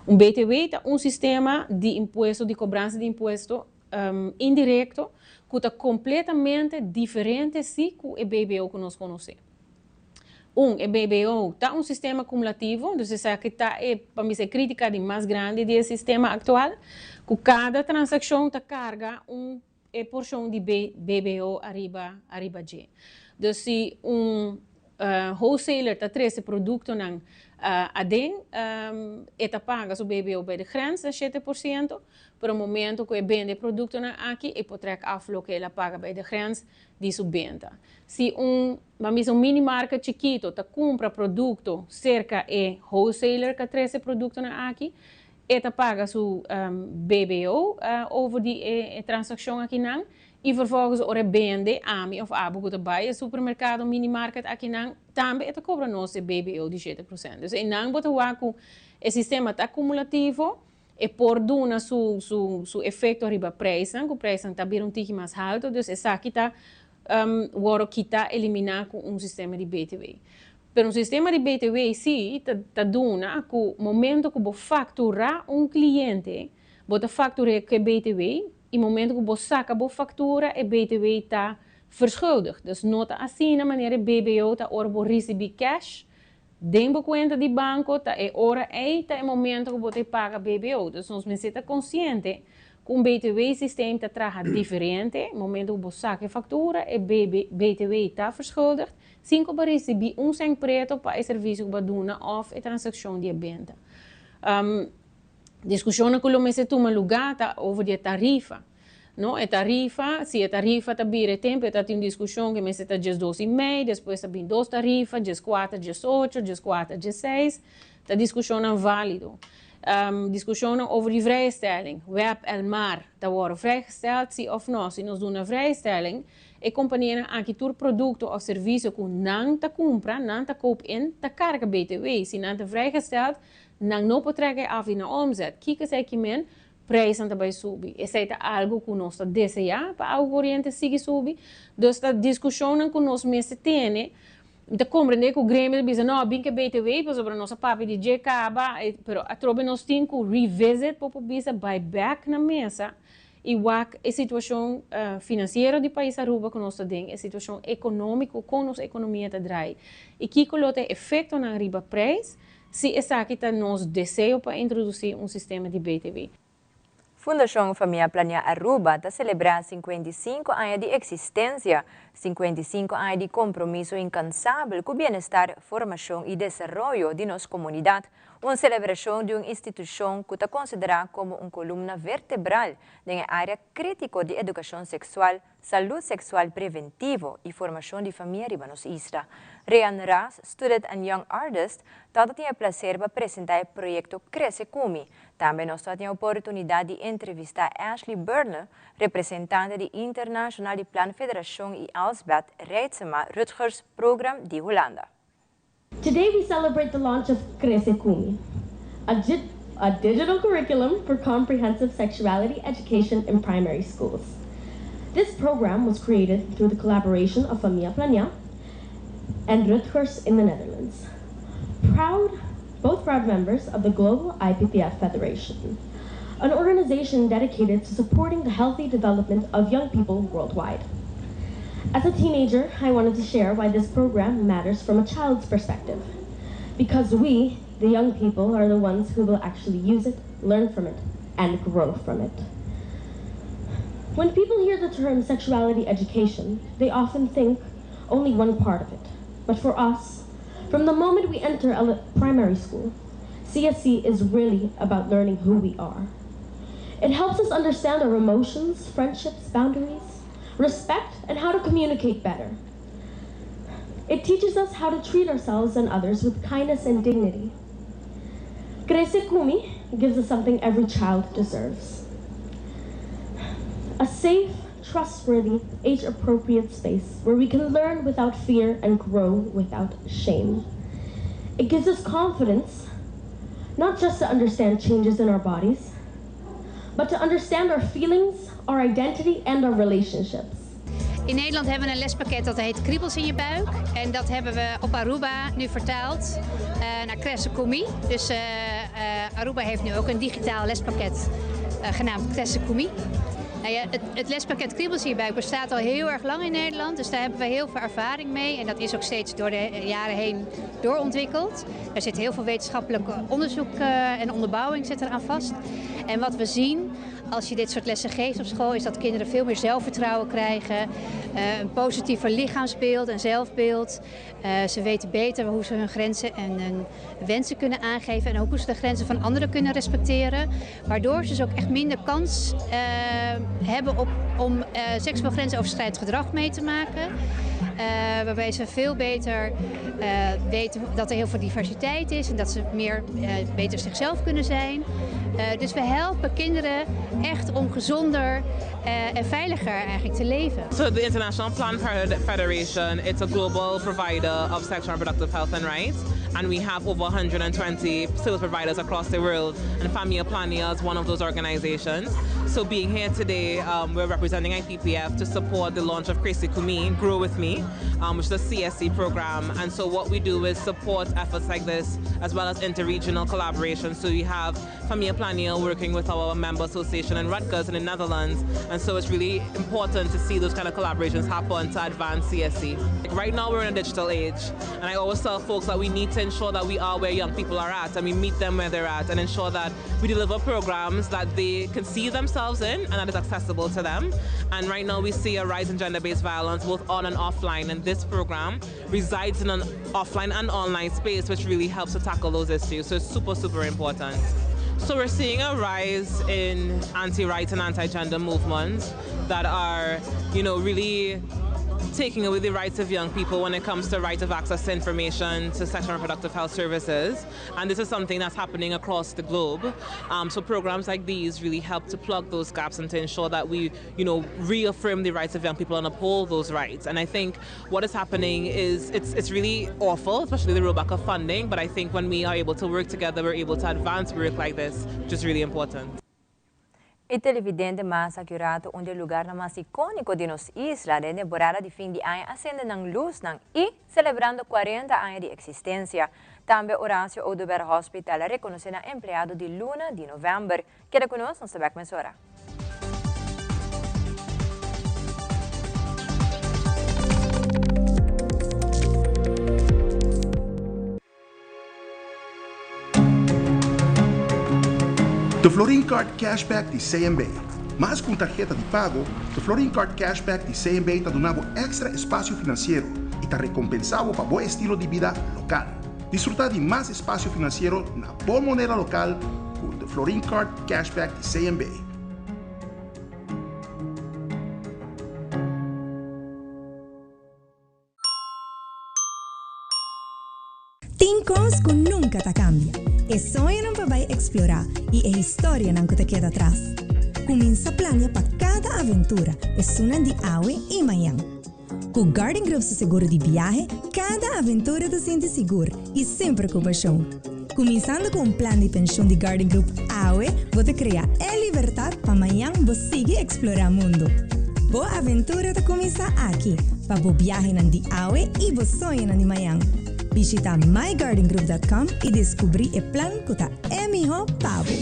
Un btw ta un sistema di impuesto, di kobransa di impuesto indirekto ku ta kompletamente diferente si ku e bbo ku nos konosé. Un, e bbo ta un sistema kumulativo, dus esaki ta e, pa mi bisa, e krítika di mas grandi di e sistema aktual, ku kada transakshon ta karga un e porshon di BBO ariba ariba dje. Dus si un wholesaler ta trese produktonan aden, e ta paga su BBO bij de grens na 7%, pero momento ku e bende e produktonan aki e por trek af loke el a paga bij de grens di su benta. Si un, ban bisa un mini market chikito ta kumpra produkto serka e wholesaler ku a trese e produktonan aki, E ta paga su BBO over di e transaccion akinan y vervolgens ora e bende ami of abo cu ta bay e supermercado mini market akinan tambe e ta cobra nos e BBO di 7%. Dus eynan bo ta wak cu e sistema ta acumulativo, e por duna su su su efecto riba prijsnan, cu prijsnan ta bira un tiki mas halto, dus esaki ta worde kita, elimina cu un sistema di BTW. Pero un sistema di BTW si ta ta duna cu momento cu bo factura un cliente, bo ta factur'é cu e BTW y momento cu bo saca bo factura e BTW ta verschuldigd. Dus no ta asina manera e BBO ta ora bo ricibi cash den bo cuenta di banco ta e ora ey ta e momento cu bo ta paga BBO. Dus nos mester ta consciente cu un BTW systeem ta traha diferente, momento cu bo saca e factura e BTW ta verschuldigd. Sin ku bo risibí un sèn preto pa e servisio ku bo a duna òf e transakshon di e benta. Diskushonnan ku lo mester tuma lugá ta over di e tarifa. No, e tarifa, si e tarifa ta bira e tempu e ta tin un diskushon ku mester ta 12 i mei, despues ta bin dos tarifa, 14, 18, 14, 16. Ta diskushonnan válido. Diskushonnan over di vrijstelling. Web, Elmar ta wòrdu vrijgesteld, si òf no? Si nos duna vrijstelling, E kompanianan aki tur produkto òf servisio ku nan ta kumpra, nan ta koop in, ta karga btw. Si nan ta vrijgesteld, nan no por trek e af di nan omzet. Kiko esei ki men? Prijsnan ta bai subi. Esei ta algu ku nos ta deseá pa awa koriente sigui subi. Dus ta diskushonnan ku nos mester tene. Mi ta komprendé ku gremio ta bisa, no, bin ke btw pasobra nos a papia di dje kaba, pero atrobe nos tin ku revisit, por por bisa, bai bèk na mesa I wak e situashon finansiero di pais Aruba ku nos ta den, e situashon ekonómiko, kon nos ekonomia ta drai i kiko lo ta e efektonan riba preis si esaki ta nos deseo pa introdusí un sistema di btw. Fundacion Famia Planea Aruba ta celebra 55 aña di existencia, 55 aña di compromiso incansabel cu bienestar, formacion y desaroyo di nos comunidad. Un celebracion di un institucion cu ta considera como un columna vertebral den area critico di educacion sexual, salud sexual preventivo y formacion di famia riba nos isla. Rian Ras, student and young artist, tabatin e placer pa presenta e proyecto Crece Cumi. Tambe nos tabatin e oportunidad di entrevista Ashley Berne, representante di International di Plan Federacion y Elsbeth Reitsema, Rutgers Program di Hulanda. Today we celebrate the launch of Crece Cumi, a digital curriculum for comprehensive sexuality education in primary schools. This program was created through the collaboration of Famia Planea and Rutgers in the Netherlands. Proud, both proud members of the Global IPPF Federation, an organization dedicated to supporting the healthy development of young people worldwide. As a teenager, I wanted to share why this program matters from a child's perspective. Because we, the young people, are the ones who will actually use it, learn from it, and grow from it. When people hear the term sexuality education, they often think only one part of it. But for us, from the moment we enter primary school, CSE is really about learning who we are. It helps us understand our emotions, friendships, boundaries, respect, and how to communicate better. It teaches us how to treat ourselves and others with kindness and dignity. Crece Cumi gives us something every child deserves. A safe, trustworthy, age-appropriate space where we can learn without fear and grow without shame. It gives us confidence, not just to understand changes in our bodies, but to understand our feelings, our identity, and our relationships. In Nederland hebben we een lespakket dat heet Kriebels in je buik. En dat hebben we op Aruba nu vertaald naar Crece Cumi. Dus Aruba heeft nu ook een digitaal lespakket genaamd Crece Cumi. Nou ja, het lespakket Kriebels in je buik bestaat al heel erg lang in Nederland. Dus daar hebben we heel veel ervaring mee. En dat is ook steeds door de jaren heen doorontwikkeld. Er zit heel veel wetenschappelijk onderzoek en onderbouwing zit eraan vast. En wat we zien als je dit soort lessen geeft op school, is dat kinderen veel meer zelfvertrouwen krijgen. Een positiever lichaamsbeeld en zelfbeeld. Ze weten beter hoe ze hun grenzen en hun wensen kunnen aangeven. En ook hoe ze de grenzen van anderen kunnen respecteren. Waardoor ze dus ook echt minder kans hebben om seksueel grensoverschrijdend gedrag mee te maken. Waarbij ze veel beter weten dat er heel veel diversiteit is en dat ze meer beter zichzelf kunnen zijn. Dus we helpen kinderen echt om gezonder en veiliger eigenlijk te leven. So the International Planned Parenthood Federation, it's a global provider of sexual and reproductive health and rights. And we have over 120 service providers across the world. And Famia Planea is one of those organizations. So being here today, we're representing IPPF to support the launch of Crece Cumi, Grow With Me, which is a CSE program. And so what we do is support efforts like this, as well as interregional collaboration. So we have Famia Planea working with our member association in Rutgers in the Netherlands. And so it's really important to see those kind of collaborations happen to advance CSE. Like right now we're in a digital age, and I always tell folks that we need to ensure that we are where young people are at, and we meet them where they're at, and ensure that we deliver programs that they can see themselves in and that is accessible to them. And right now we see a rise in gender-based violence both on and offline, and this program resides in an offline and online space, which really helps to tackle those issues. So it's super, super important. So we're seeing a rise in anti-rights and anti-gender movements that are really taking away the rights of young people when it comes to right of access to information, to sexual and reproductive health services. And this is something that's happening across the globe. So programs like these really help to plug those gaps and to ensure that we reaffirm the rights of young people and uphold those rights. And I think what is happening is it's really awful, especially the rollback of funding. But I think when we are able to work together, we're able to advance work like this, which is really important. E televidente mas acurado onde lugar na mas icônico de nos isla de temporada de fin di aña a cende nan luznan y celebrando 40 aña di existencia. Tambe Horacio Oduber Hospital a reconoce nan empleado di luna di november. Keda cu nos, nos ta back mesora. The Florin Card Cashback di CMB. Mas ku un tarheta di pago, The Florin Card Cashback di CMB ta duna bo èkstra espasio finansiero i ta rekompensá bo pa bo estilo di bida lokal. Disfrutá di mas espasio finansiero na bo moneda lokal ku The Florin Card Cashback di CMB. Tin kos ku nunka ta kambia, e soñonan pa bai eksplorá i e historianan ku ta keda atras. Kuminsá plania pa kada aventura, esunnan di awe i mañan. Ku Guardian Group su seguro di biahe, kada aventura ta sinti sigur i semper ku pashon. Kuminsando ku un plan di penshun di Guardian Group awe, bo ta krea e libertat pa mañan bo sigui eksplorá mundu. Bo aventura ta kuminsá aki, pa bo biahenan di awe i bo soñonan di mañan. Bishita myguardiangroup.com i deskubrí e plan ku ta e mihó pa bo.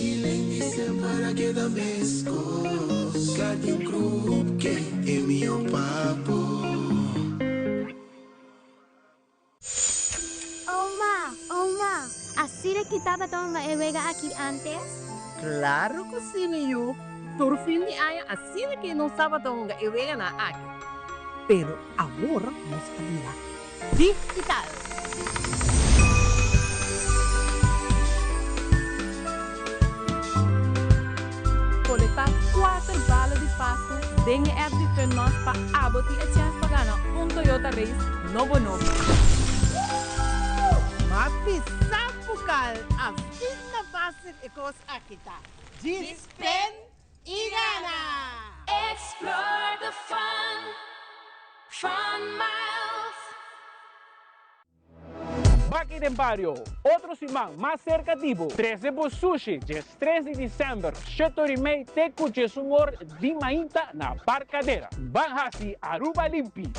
Oma, oma, asina ki tabata hunga e wega aki antes? Claro cu si, mi yu. Tur fin di aña asina ki nos tabata hunga e weganan aki. Pero awor nos a bira digital. Kolektá kuater bala di Pasku den e app di Funmas pa abo tin e chèns pa gana un Toyota Race nobo nobo. Ma bisa bukal asina fásil e kos aki ta. Djis pen i gana! Explore the fun, Fun Miles. Baki den Bario, otro siman mas serka di bo. Trese bo sushi djes tres di december, shete or i mei te ku djesun or di mainta na Barcadera. Ban hasi Aruba limpi!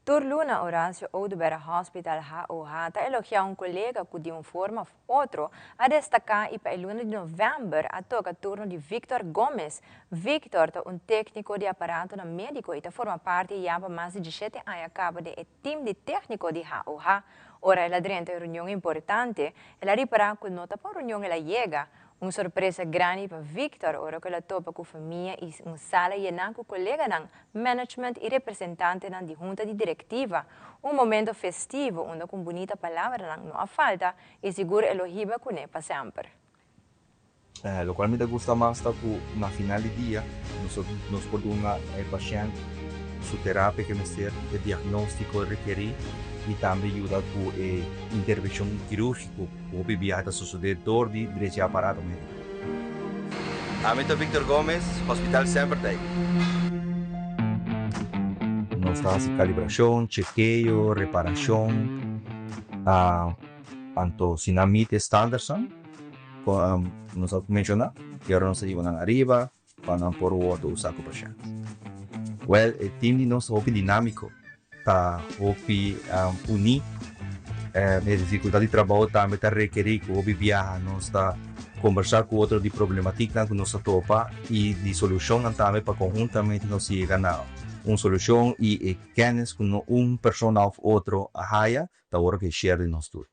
Tur luna Horacio Oduber Hospital, HOH, ta elogiá un kolega ku di un forma òf otro a destaká i pa e luna di novèmber a toka turno di Victor Gomez. Victor ta un tékniko di aparatonan médiko i ta forma parti ya pa mas di dishete aña kaba den e tim di tékniko di HOH. Ora el a drenta e reunion importante, el a ripará ku no ta pa un reunion el a yega. Un sorpresa grandi pa Victor ora ku el a topa ku famia i un sala yená ku koleganan, management i representantenan di hunta di direktiva. Un momento festivo unda ku bunita palabranan no a falta i sigur e lo hiba kuné pa semper. Lokual mi ta gusta mas ta ku na final di dia nos nos por duna e pashènt su terapia ke mester, e diagnóstiko rekerí i tambe yuda ku e intervenshon kirúrgiko. Hopi biaha ta sosodé dor di drecha e aparato médiko. Ami ta Victor Gomez, Hospital Semper Tei. Nos ta hasi kalibrashon, chekeo, reparashon, anto si nan meet e standardsnan ku nos a menshoná, e ora nos ta hiba nan ariba pa nan por wòrdu usá ku pashènt. Wèl, e tim di nos ta hopi dinámiko. Ta hopi uní. E difikultat di trabou tambe ta rekerí ku hopi biaha nos ta kombersá ku otro di problematiknan ku nos ta topa i di solushonnan tambe pa konhuntamente nos yega na un solushon i e kennis ku no un persona òf otro a haya ta wòrdu ke share di nos tur.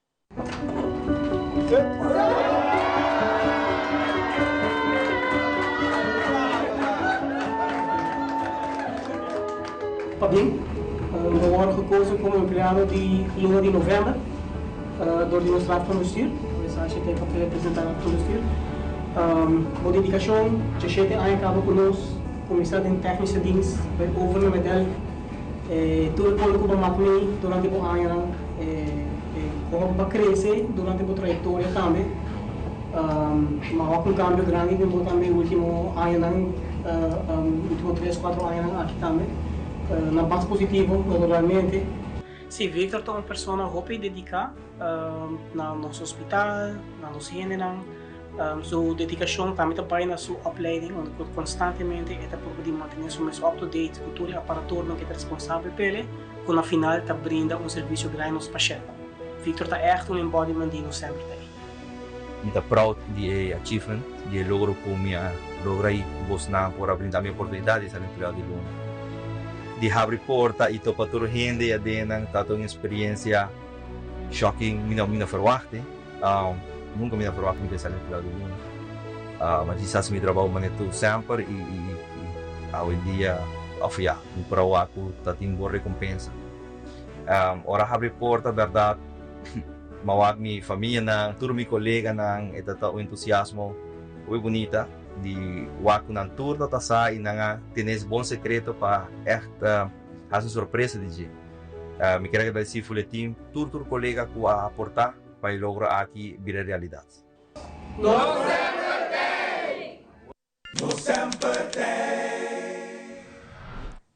Pabien, bo wòrdu gekozen komo empleado di luna di novèmber dor di nos Raad van Bestuur. Esaki ta e papel presentá Raad van Bestuur. Bo dedikashon djashete aña kaba ku nos, kuminsá den Technische Dienst, bai over na Medel. Tur e kos ku bo mak mei durante bo añanan, komo ku bo a krese durante bo trayektoria tambe. Mi a wak un kambio grandi den bo tambe e ultimo añanan, ultimo tres, kuatro añanan aki tambe, na mas positivo naturalmente. Sí, Victor ta un persona hopi dediká na nos hospital, na nos hendenan. Su dedikashon tambe ta bai na su opleiding unda ku konstantemente e ta purba di mantené su mes up to date ku tur e aparaturnan ku e ta responsabel p'e, ku na final ta brinda un servisio grandi na nos pashèntnan. Victor ta ègt un embodiment di nos semper ta ei. Mi ta proud di e achievement, di e logro ku mi a logra i ku bosnan por a brinda mi oportunidat di ser empleado di luna. di habri porta y topa tur hende aden ta un experiencia shocking, mi no mi no verwacht. Nunca mi no verwacht mi ta sali empleado di luna. Ma quizás mi trabou manera tur semper y hoy en dia, of ya, mi por a wak cu ta tin bon recompensa. Ora habri porta, berdad, m'a wak mi famianan, tur mi coleganan, e ta un entusiasmo muy bunita di wak cu nan tur ta sa y nan a tene es bon secreto pa echt haci un sorpresa di dje. Mi kier agradeci full e team, tur tur colega cu a aporta pa e logro aki bira realidad. Nos semper t'ey! Nos semper t'ey!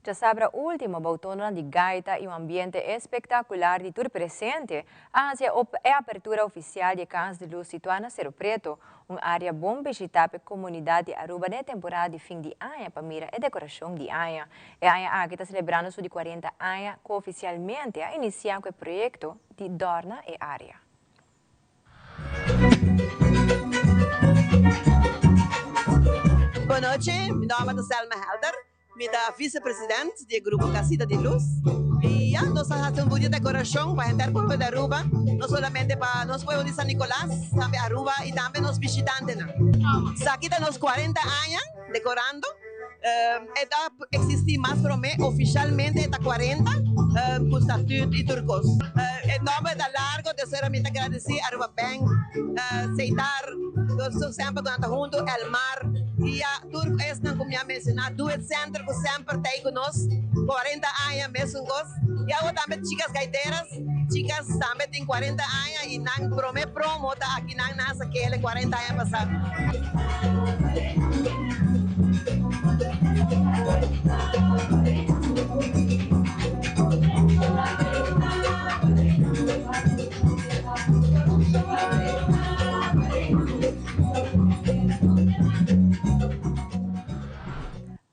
Djasabra ultimo bou tononan di gaita y un ambiente espectacular di tur presente a haci e apertura oficial di e Cas di Luz situa na Cero Preto, un area bon bishita p'e comunidad di Aruba den e temporada di fin di aña pa mira e decoracion di aña. E aña aki ta celebrando su di cuarenta aña cu oficialmente a inicia cu e proyecto di dorna e area. Bon nochi, mi nomber ta Selma Helder, mi ta vicepresident di e grupo Casita di Luz y ya nos a haci un bunita decoracion pa henter pueblo di Aruba, no solamente pa nos pueblo di San Nicolas, tambe Aruba y tambe nos bishitantenan. Esaki ta nos cuarenta aña decorando. E ta existi mas prome, oficialmente e ta cuarenta, cu statuut y tur cos. E nomber ta largo, tercero mi ta gradici Aruba Bank, Seitar, nos semper cu nan ta hunto, Elmar, y ya tur esnan cu mi a menciona, Do It Center cu semper ta ey cu nos, cuarenta aña mesun cos. Y awo tambe Chicas Gaiteras, chicas tambe tin cuarenta aña y nan prome promo ta aki nan na Sakele cuarenta aña pasa.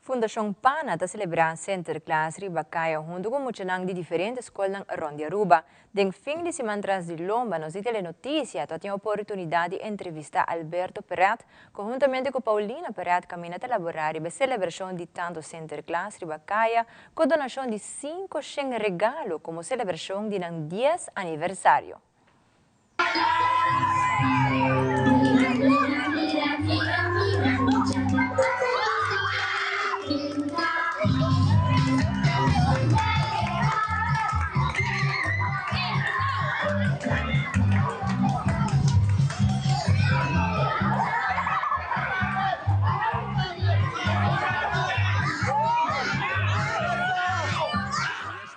Fundashon Pana ta selebrá Sinterklaas riba kaya huntu ku muchanan di diferente skolnan rònt di Aruba. Den fin di siman tras di lomba nos di Telenotisia ta tin oportunidat di entrevistá Alberto Perret ku huntamente ku Paulina Perret kaminda ta laborá riba e selebrashon di tantu Sinterklaas riba kaya ku donashon di 500 regalo komo selebrashon di nan dies aniversario.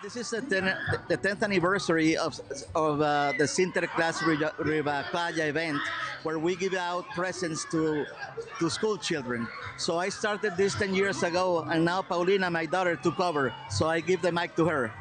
This is the, ten, the 10th anniversary of, of uh, the Sinterklaas Riba Playa event, where we give out presents to, to school children. So I started this 10 years ago, and now Paulina, my daughter, took over. So I give the mic to her.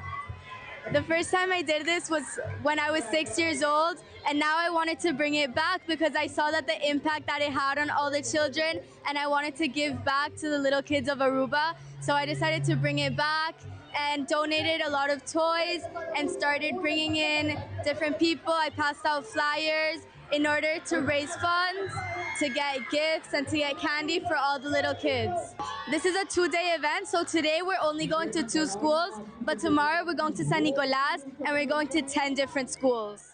The first time I did this was when I was six years old, and now I wanted to bring it back because I saw that the impact that it had on all the children, and I wanted to give back to the little kids of Aruba. So I decided to bring it back and donated a lot of toys and started bringing in different people. I passed out flyers in order to raise funds, to get gifts, and to get candy for all the little kids. This is a two day event, so today we're only going to two schools, but tomorrow we're going to San Nicolas and we're going to 10 different schools.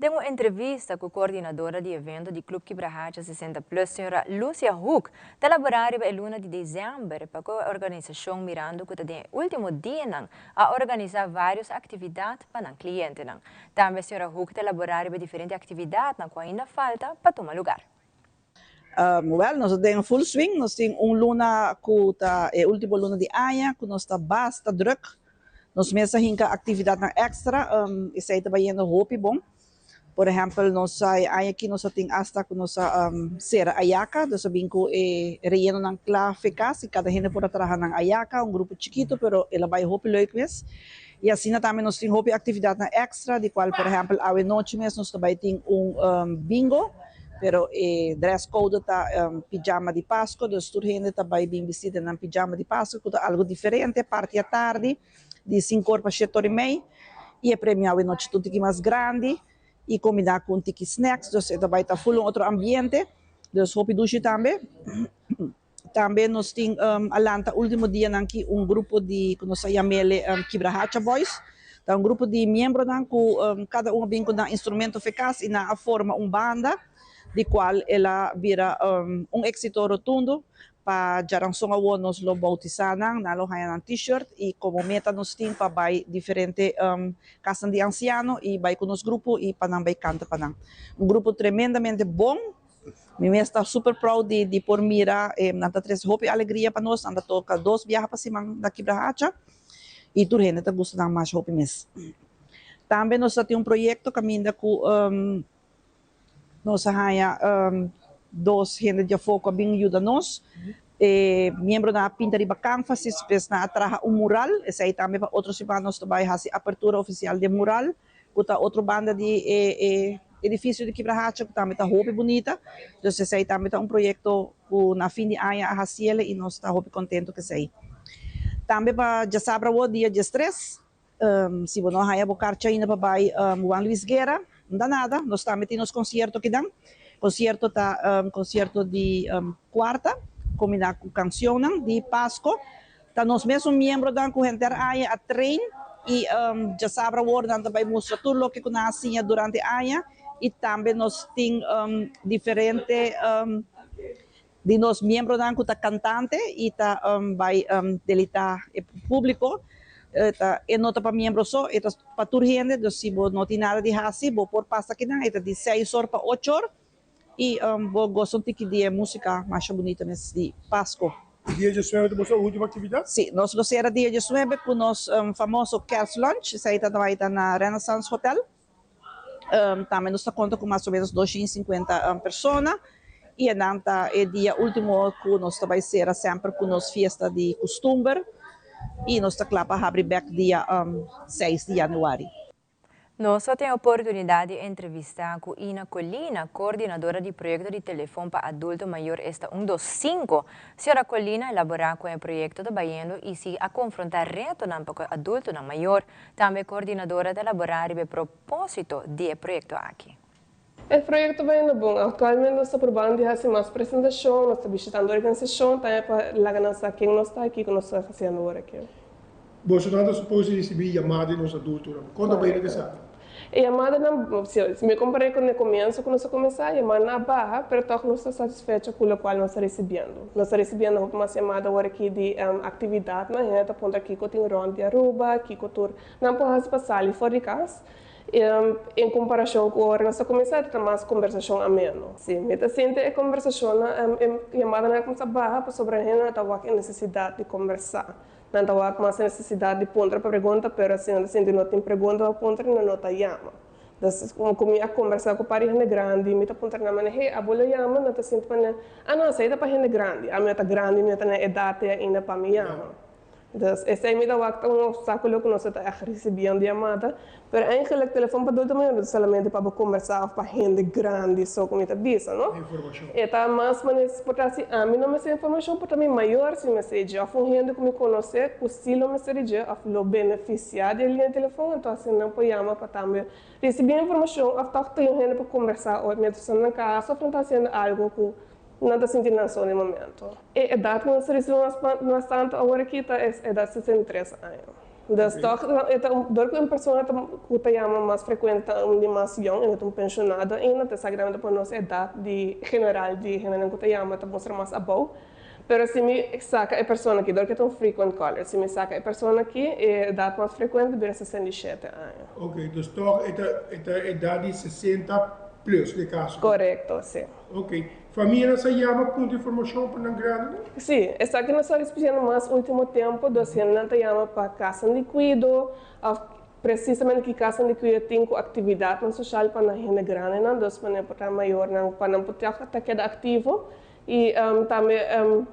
Den un entrevista ku koordinadora di evento di Club Kibrahacha 60 Plus, señora Lucia Hoek, ta elaborá riba e luna di desèmber pa ku e organisashon mirando ku ta den e último dianan a organisá vários aktividat pa nan klientenan. Tambe señora Hoek ta elaborá riba diferente aktividatnan ku ainda falta pa tuma lugar. Wèl, nos ta den full swing, nos tin un luna ku ta e último luna di aña ku nos ta basta drùk. Nos mes a hinka aktividatnan èkstra, esei ta bayendo hopi bon. Por ehèmpel, nos a e aña aki nos a tin asta ku nos a sera ayaka, dus a bin ku e reyenonan kla fe kas i kada hende por a traha nan ayaka, un grupo chikitu pero el a bai hopi leuk mes. I asina tambe nos tin hopi aktividatnan èkstra di kual por ehèmpel awe nochi mes nos ta bai tin un bingo, pero e dress code ta pijama di Pasko, dus tur hende ta bai bin bisti den nan pijama di Pasko ku ta algu diferente parti atardi. di sinkor pa shetor i mei i e premio awe nochi ta un tiki mas grandi i kombiná ku un tiki snacks dus e ta bai ta ful un otro ambiente dus hopi dushi tambe. Tambe nos tin a lanta ultimo dianan ki un grupo di ku nos a yam'ele Kibrahacha Boys ta un grupo di miembronan ku kada un a bin ku nan instrumento fekas i nan a forma un banda di kual el a bira un éksito rotundo. Pa djaranson awor nos lo bautisá nan, nan lo haña nan T-shirt i komo meta nos tin pa bai diferente kasnan di ansiano i bai ku nos grupo i pa nan bai kanta pa nan. Un grupo tremendamente bon, mi mes ta super proud di di por mira nan ta trese hopi alegria pa nos, nan ta toka dos biaha pa siman na Kibrahacha i tur hende ta gusta nan masha hopi mes. Tambe nos ta tin un proyekto kaminda ku. Nos a haña dos hende di afó ku a bin yuda nos. E miembronan a pinta riba kanvas i despues nan a traha un mural. Esei tambe pa otro siman nos ta bai hasi apertura ofisial di e mural ku ta otro banda di e edifisio di Kibrahacha ku tambe ta hopi bunita. Dus esei tambe ta un proyekto ku na fin di aña a hasiel i nos ta hopi kontentu ku esei. Tambe pa djasabra awor dia diestres Si bo no a haña bo karchi ainda pa bai Juan Luis Guerra, no ta nada, nos tambe tin nos konsierto kinan. Konsierto ta konsierto di kuarta kombiná ku kansionnan di Pasko. Ta nos mesun miembronan ku henter aña a train i djasabra awor nan ta bai mustra tur loke ku nan a siña durante aña i tambe nos tin diferente Di nos miembronan ku ta kantante i ta bai delitá e públiko. Ta e no ta pa miembro so, e ta pa tur hende. Dus si bo no tin nada di hasi, bo por pasa akinan. E ta di seis or pa ocho or i bo gosa un tiki di e músika masha bunita mes di Pasko. Dia diesnuebe ta boso último aktividat? Sí, nos lo sera dia diesnuebe ku nos famoso Kerstlunch. Esei ta bai ta na Renaissance Hotel. Tambe nos ta konta ku mas o menos 250 persona i enan ta e dia último ku nos ta bai sera semper ku nos fiesta di kustumber i nos ta kla pa habri bèk dia 6 di yanüari. Nos a tin oportunidat di entrevistá ku Ina Colina, koordinadora di proyekto di telefon pa adulto mayor esta un dos sinku. Señora Colina a elaborá kon e proyekto ta bayendo i si a konfrontá retonan pa ku e adultonan mayor. Tambe e koordinadora ta elaborá riba e propósito di e proyekto aki. E proyekto bayendo bon. Aktualmente nos ta probando di hasi mas presentashon, nos ta bishitando organisashon tambe pa laga nan sa ken nos ta i kiko nos ta hasiendo ora aki. Boso nan ta supos di risibí yamada di nos adultonan. Kon ta bayendo ku esaki? E yamadanan, si mi kompar'é ku na e komienso ku nos a kuminsá, yamadanan a baha, pero tòg nos ta satisfecho ku lokual nos ta risibiendo. Nos ta risibiendo hopi mas yamada awor aki di aktividatnan, hende ta puntra kiko tin rònt di Aruba, kiko tur nan por hasi pa sali for di kas. En komparashon ku ora nos a kuminsá ta mas kombersashon ameno. Si, mi ta sinti e kombersashonnan, e yamadanan a kuminsá baha pasobra hende no ta wak e nesesidat di kombersá. Nan ta wak mas e nesesidat di puntra pregunta, pero si nan ta sinti no tin pregunta pa puntra, nan no ta yama. Dus, ku mi a kombersá ku par di hende grandi, mi ta puntra nan manera, hey, abo lo yama? Nan ta sinti manera, ah no, esei ta pa hende grandi. Ami no ta grandi, mi no ta na e edat ei ainda pa mi yama. Dus, esei mi ta wak ta un opstákulo ku nos no ta ègt risibiendo yamada. Pero eigenlijk, telefòn pa adulto mayor no ta solamente pa bo kombersá òf pa hende grandi so ku mi ta bisa, no? E ta mas manera si por ta si ami no mester informashon, por ta mi mayor si mester dje òf un hende ku mi konosé ku si lo mester di dje òf lo benefisiá di e liña di telefòn, anto asina nan por yama pa tambe risibí informashon òf tòg tin un hende pa kombersá ora mientras nan na kas òf nan ta hasiendo algu ku nan ta sinti nan so na e momento. E edat ku nos ta risibí mas tantu awor aki ta e edat 63 aña. Dus tòg e ta un, dor ku un persona ta ku ta yama mas frekuente ta un di mas yòn, e no ta un penshonado ainda, ta esaki pa nos edat di general di hendenan ku ta yama ta mustra mas abou. Pero si mi saka e persona aki, dor ku e ta un frequent caller, si mi saka e persona aki, e edat mas frekuente bira 67 aña. Oke, dus tòg e ta e ta edat di 60 plus den e kaso aki. Korekto, si. Oke. Famianan sa yama punto informashon pa nan grandinan? Si, esaki nos a recibiendo mas ultimo tempo, dus hendenan ta yama pa kasanan di kuido of Precisamente ki kasnan di kuido tin ku aktividatnan soshal pa nan hende grandenan, dus manera por ta mayornan pa nan por ta keda aktivo i tambe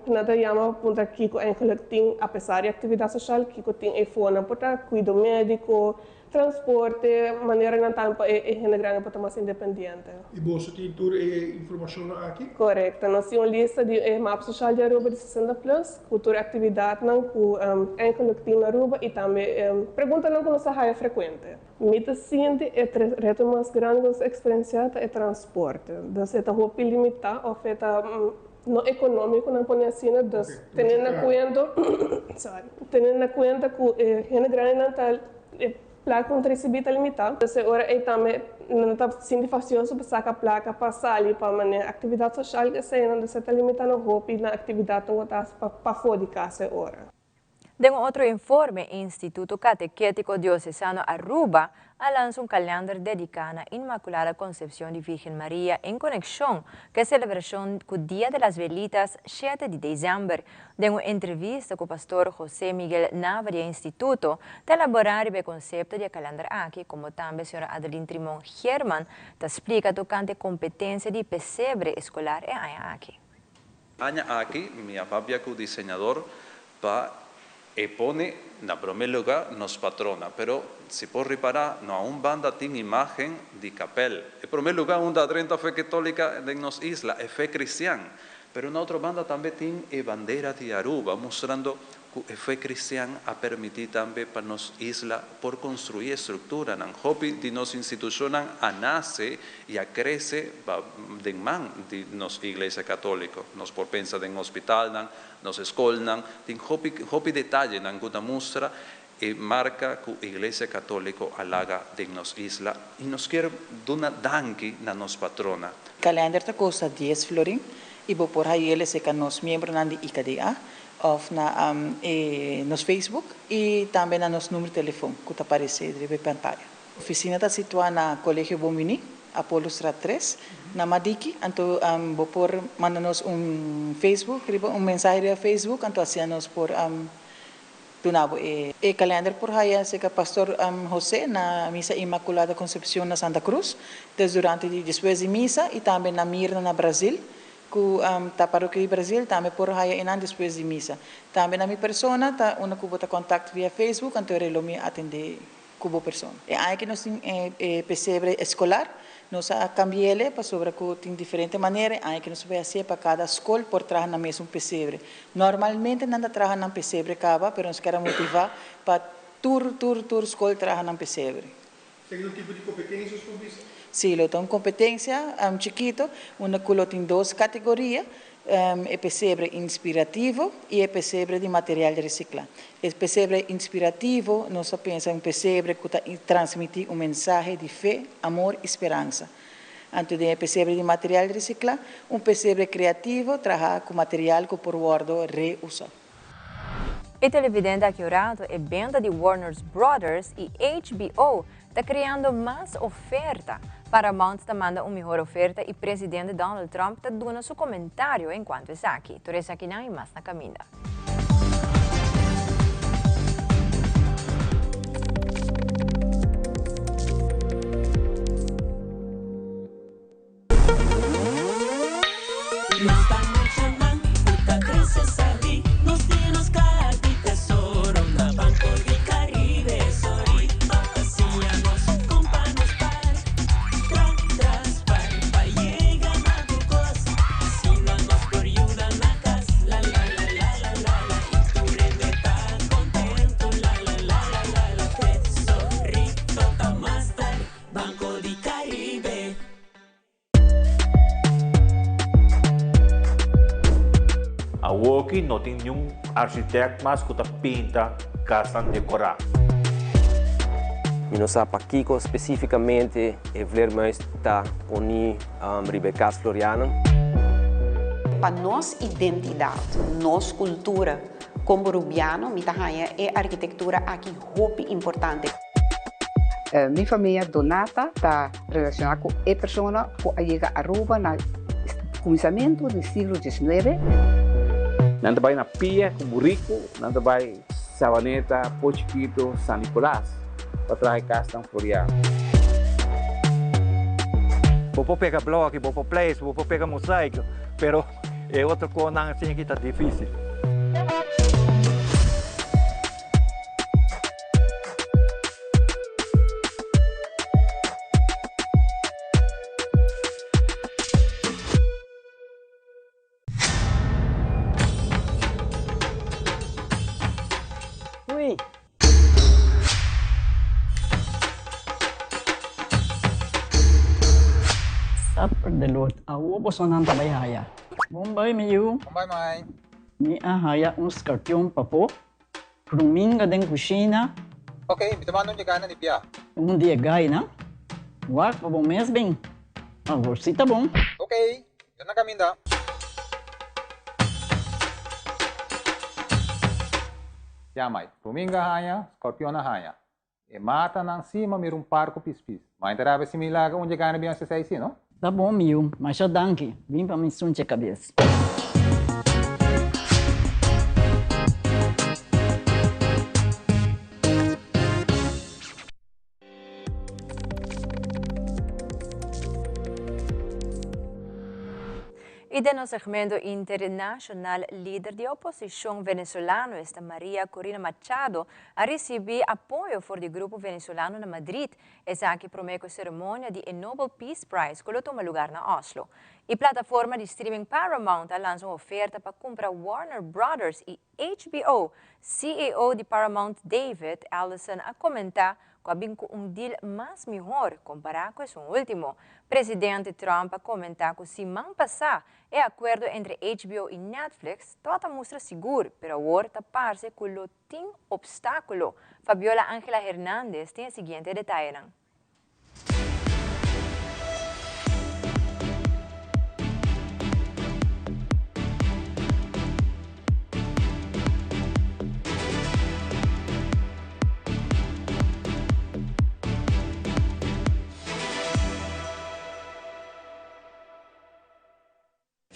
nan ta yama pa puntra kiko eigenlijk tin apesar di aktividat soshal kiko tin eyfor nan por ta kuido mediko, transporte, maneranan tambe pa e hende grandi por ta mas independiente. I boso tin tur e informashonnan aki? Korekto. Nos tin un lista di e map soshal di Aruba di 60 plus ku tur e aktividatnan ku eigenlijk tin na Aruba i tambe preguntanan ku nos ta haya frekuente. Mi ta sinti e reto mas grandi ku nos ta eksperensiá ta e transporte. Dus e ta hopi limitá òf e ta no ekonómiko nan pone asina. Dus teniendo na kuenta sorry teniendo na kuenta ku e hende grandinan ta e plaka ku nan ta risibí ta limitá. Dus e ora ei tambe nan ta sinti fastioso pa saka plaka pa sali pa manera aktividat soshal eseinan. Dus e ta limitá nan hopi na aktividatnan ku ta hasi pafó di kas e ora. Den un otro informe, e Instituto Catequetico Diocesano Aruba a lansa un kalender dedica na Inmaculada Concepcion di Virgen Maria en conexion cu e celebracion cu Dia de las Velitas shete di december. Den un entrevista cu Pastor Jose Miguel Nava di e instituto ta elabora riba e concepto di e kalender aki como tambe Sra. Adeline Trimon Geerman ta splica tocante e competencia di pesebre escolar e aña aki. Aña aki mi a papia cu diseñador pa e pone na prome lugar nos patrona, pero si por ripara no a un banda tin imagen di kapel. E prome lugar unda a drenta fe ketolika den nos isla, e fe cristian. Pero na otro banda tambe tin e bandera di Aruba, mustrando cu e fe cristian a permiti tambe pa nos isla por construi e structuranan. Hopi di nos institucionnan a nace y a crece ba den man di nos Iglesia Catolico. Nos por pensa den hospitalnan, nos scolnan, tin hopi hopi detayenan cu ta mustra e marca cu Iglesia Catolico a laga den nos isla y nos kier duna danki na nos patrona. Kalender ta kosta dies florin y bo por hay'el eseka nos miembronan di IKDA of na e nos Facebook y tambe na nos numero telefon cu ta parece riba e pantaya. Oficina ta situa na Colegio Bon Bini, Apollostraat tres, na Madiki, anto bo por manda nos un Facebook riba un mensahe riba Facebook anto asina nos por duna bo e. E kalender por haya serka Pastor Jose na Misa Inmaculada Concepcion na Santa Cruz, des durante di despues di misa y tambe na Mirna na Brazil Ku ta parokia di Brazil tambe por haya enan despues di misa. Tambe na mi persona ta unda ku bo ta kontakt via Facebook anto e lo mi atende ku bo persona. E aña ki nos tin e pesebre eskolar nos a kambi'ele pasobra ku tin diferente manera e aña ki nos bai hasié pa kada skol por traha nan mesun pesebre. Normalmente nan ta traha nan pesebre kaba pero nos kier a motivá pa tur tur tur skol traha nan pesebre. Esaki ta un tipo di kompetensia su bisa? Sí, lo ta un kompetensia chikito unda ku lo tin dos kategoria, e pesebre inspirativo i e pesebre di material resiklá. E pesebre inspirativo nos ta pensa un pesebre ku ta transmití un mensahe di fe, amor i speransa. Anto den e pesebre di material resiklá, un pesebre kreativo trahá ku material ku por wòrdu reusá. E televidente a kiorado e benta di Warners Brothers y HBO ta creando mas oferta. Paramount ta manda un mihor oferta y presidente Donald Trump ta duna su comentario en cuanto esaki. Tur esakinan y mas na caminda. Nos ta muchanan ku ta krese sabí, nos tin nos kaha di tesoro na Banco di Caribe. Sorry pa siña nos kon pa nos par, tra tras par pa yega na tur kos. Asina nos por yuda na kas, la la la la la la la i tur hende ta kontentu, la la la la la la. Tesorito ta master, Banco di Caribe. Awoki no tin niun architect mas ku ta pinta kasnan dekorá. Mi no sa pakiko spesífikamente e vleermuis ta poní riba e kas Floriana. Pa nos identidat, nos kultura komo Rubiano mi ta haña e arkitektura aki hopi importante. Mi famia Donata ta relaciona cu e persona cu a yega Aruba na cuminsamento di siglo diesnuebe. Nan ta bai na pia cu burico, nan ta bai Savaneta, Po Chikito, San Nicolas. Pa traha e kasnan floriá. Bo por pega bloki, bo por pleister, bo por pega mosaiko, pero e otro konan asin aki ta difisil. Ui. Supper de lot. Awo bosonan ta bai haya. Bon bai mi yu. Bon bai mai. Mi a haya un skarpion papo. Ruminga den kushina. Ok, mi ta manda un di gainan di bia. Un di e gainan? Wak pa bo mes bin. Awor si ta bon. Ok, yo na kaminda. Ya mai, ruminga haña, scorpion a haña. E matanan si ma mira un par ku pispis. Mai ta rabia si mi laga un dje gana bin hasi esei si, no? Ta bon mi yu, masha danki. Bin pa mi sunche kabes. Y den nos segmento internacional, lider di oposicion Venezolano, esta Maria Corina Machado, a ricibi apoyo for di grupo Venezolano na Madrid. Esaki prome cu ceremonia di e Nobel Peace Prize cu lo tuma lugar na Oslo. E plataforma di streaming Paramount a lansa un oferta pa cumpra Warner Brothers y HBO. CEO di Paramount David Ellison a comenta cu a bin cu un deal mas mihor compara cu esun ultimo. Presidente Trump a comenta cu siman pasa e acuerdo entre HBO y Netflix tabata mustra sigur, pero awor ta parce cu lo tin obstaculo. Fabiola Angela Hernandez tin e siguiente detayenan.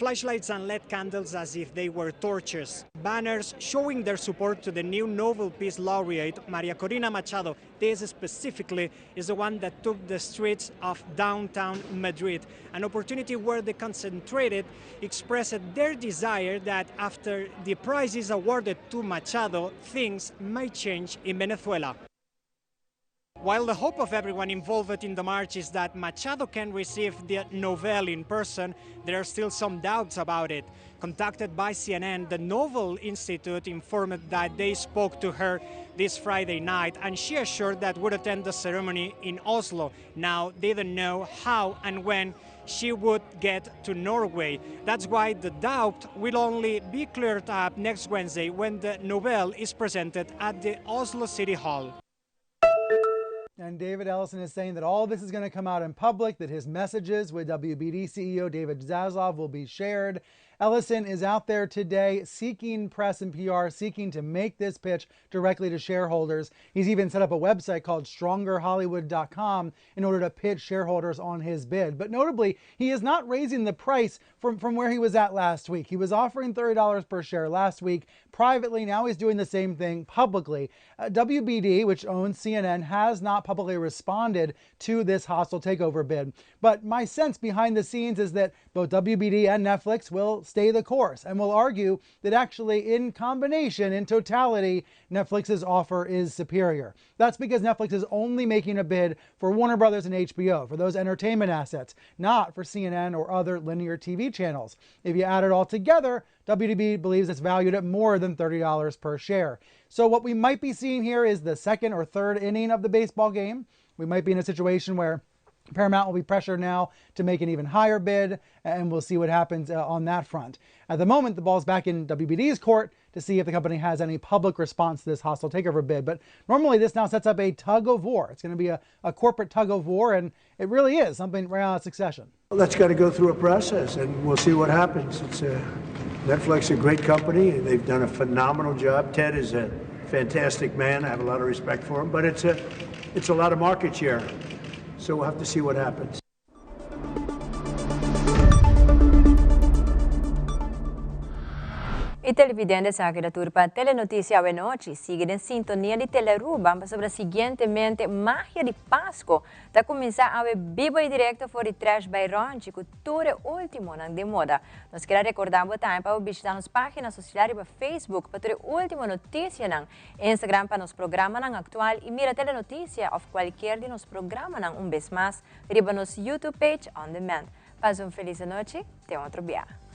Flashlights and LED candles as if they were torches. Banners showing their support to the new Nobel Peace Laureate, Maria Corina Machado. This specifically is the one that took the streets of downtown Madrid. An opportunity where the concentrated expressed their desire that after the prize is awarded to Machado, things might change in Venezuela. While the hope of everyone involved in the march is that Machado can receive the Nobel in person, there are still some doubts about it. Contacted by CNN, the Nobel Institute informed that they spoke to her this Friday night and she assured that would attend the ceremony in Oslo. Now, they don't know how and when she would get to Norway. That's why the doubt will only be cleared up next Wednesday when the Nobel is presented at the Oslo City Hall. And David Ellison is saying that all this is going to come out in public, that his messages with WBD CEO David Zaslav will be shared. Ellison is out there today seeking press and PR, seeking to make this pitch directly to shareholders. He's even set up a website called strongerhollywood.com in order to pitch shareholders on his bid. But notably, he is not raising the price from, from where he was at last week. He was offering $30 per share last week privately. Now he's doing the same thing publicly. Uh, WBD, which owns CNN, has not publicly responded to this hostile takeover bid. But my sense behind the scenes is that both WBD and Netflix will stay the course and will argue that actually, in combination, in totality, Netflix's offer is superior. That's because Netflix is only making a bid for Warner Brothers and HBO, for those entertainment assets, not for CNN or other linear TV channels. If you add it all together, WDB believes it's valued at more than $30 per share. So, what we might be seeing here is the second or third inning of the baseball game. We might be in a situation where Paramount will be pressured now to make an even higher bid, and we'll see what happens uh, on that front. At the moment, the ball's back in WBD's court to see if the company has any public response to this hostile takeover bid. But normally, this now sets up a tug of war. It's going to be a, a corporate tug of war, and it really is something right out of succession. Well, that's got to go through a process, and we'll see what happens. It's a, Netflix is a great company. They've done a phenomenal job. Ted is a fantastic man. I have a lot of respect for him, but it's a, it's a lot of market share. So we'll have to see what happens. Y Y televidente, esaki ta tur pa Telenoticia awe nochi. Sigui den sintonia di Telearuba pasobra siguientemente Magia di Pasco ta cuminsa awe bibo y directo for di Trash by Ronchi cu tur e ultimonan di moda. Nos kier a recorda bo tambe pa bo bishita nos pagina social riba Facebook pa tur e ultimo noticianan, Instagram pa nos programanan actual y mira Telenoticia of cualkier di nos programanan un bes mas riba nos YouTube page on demand. Pasa un feliz anochi, te otro biaha.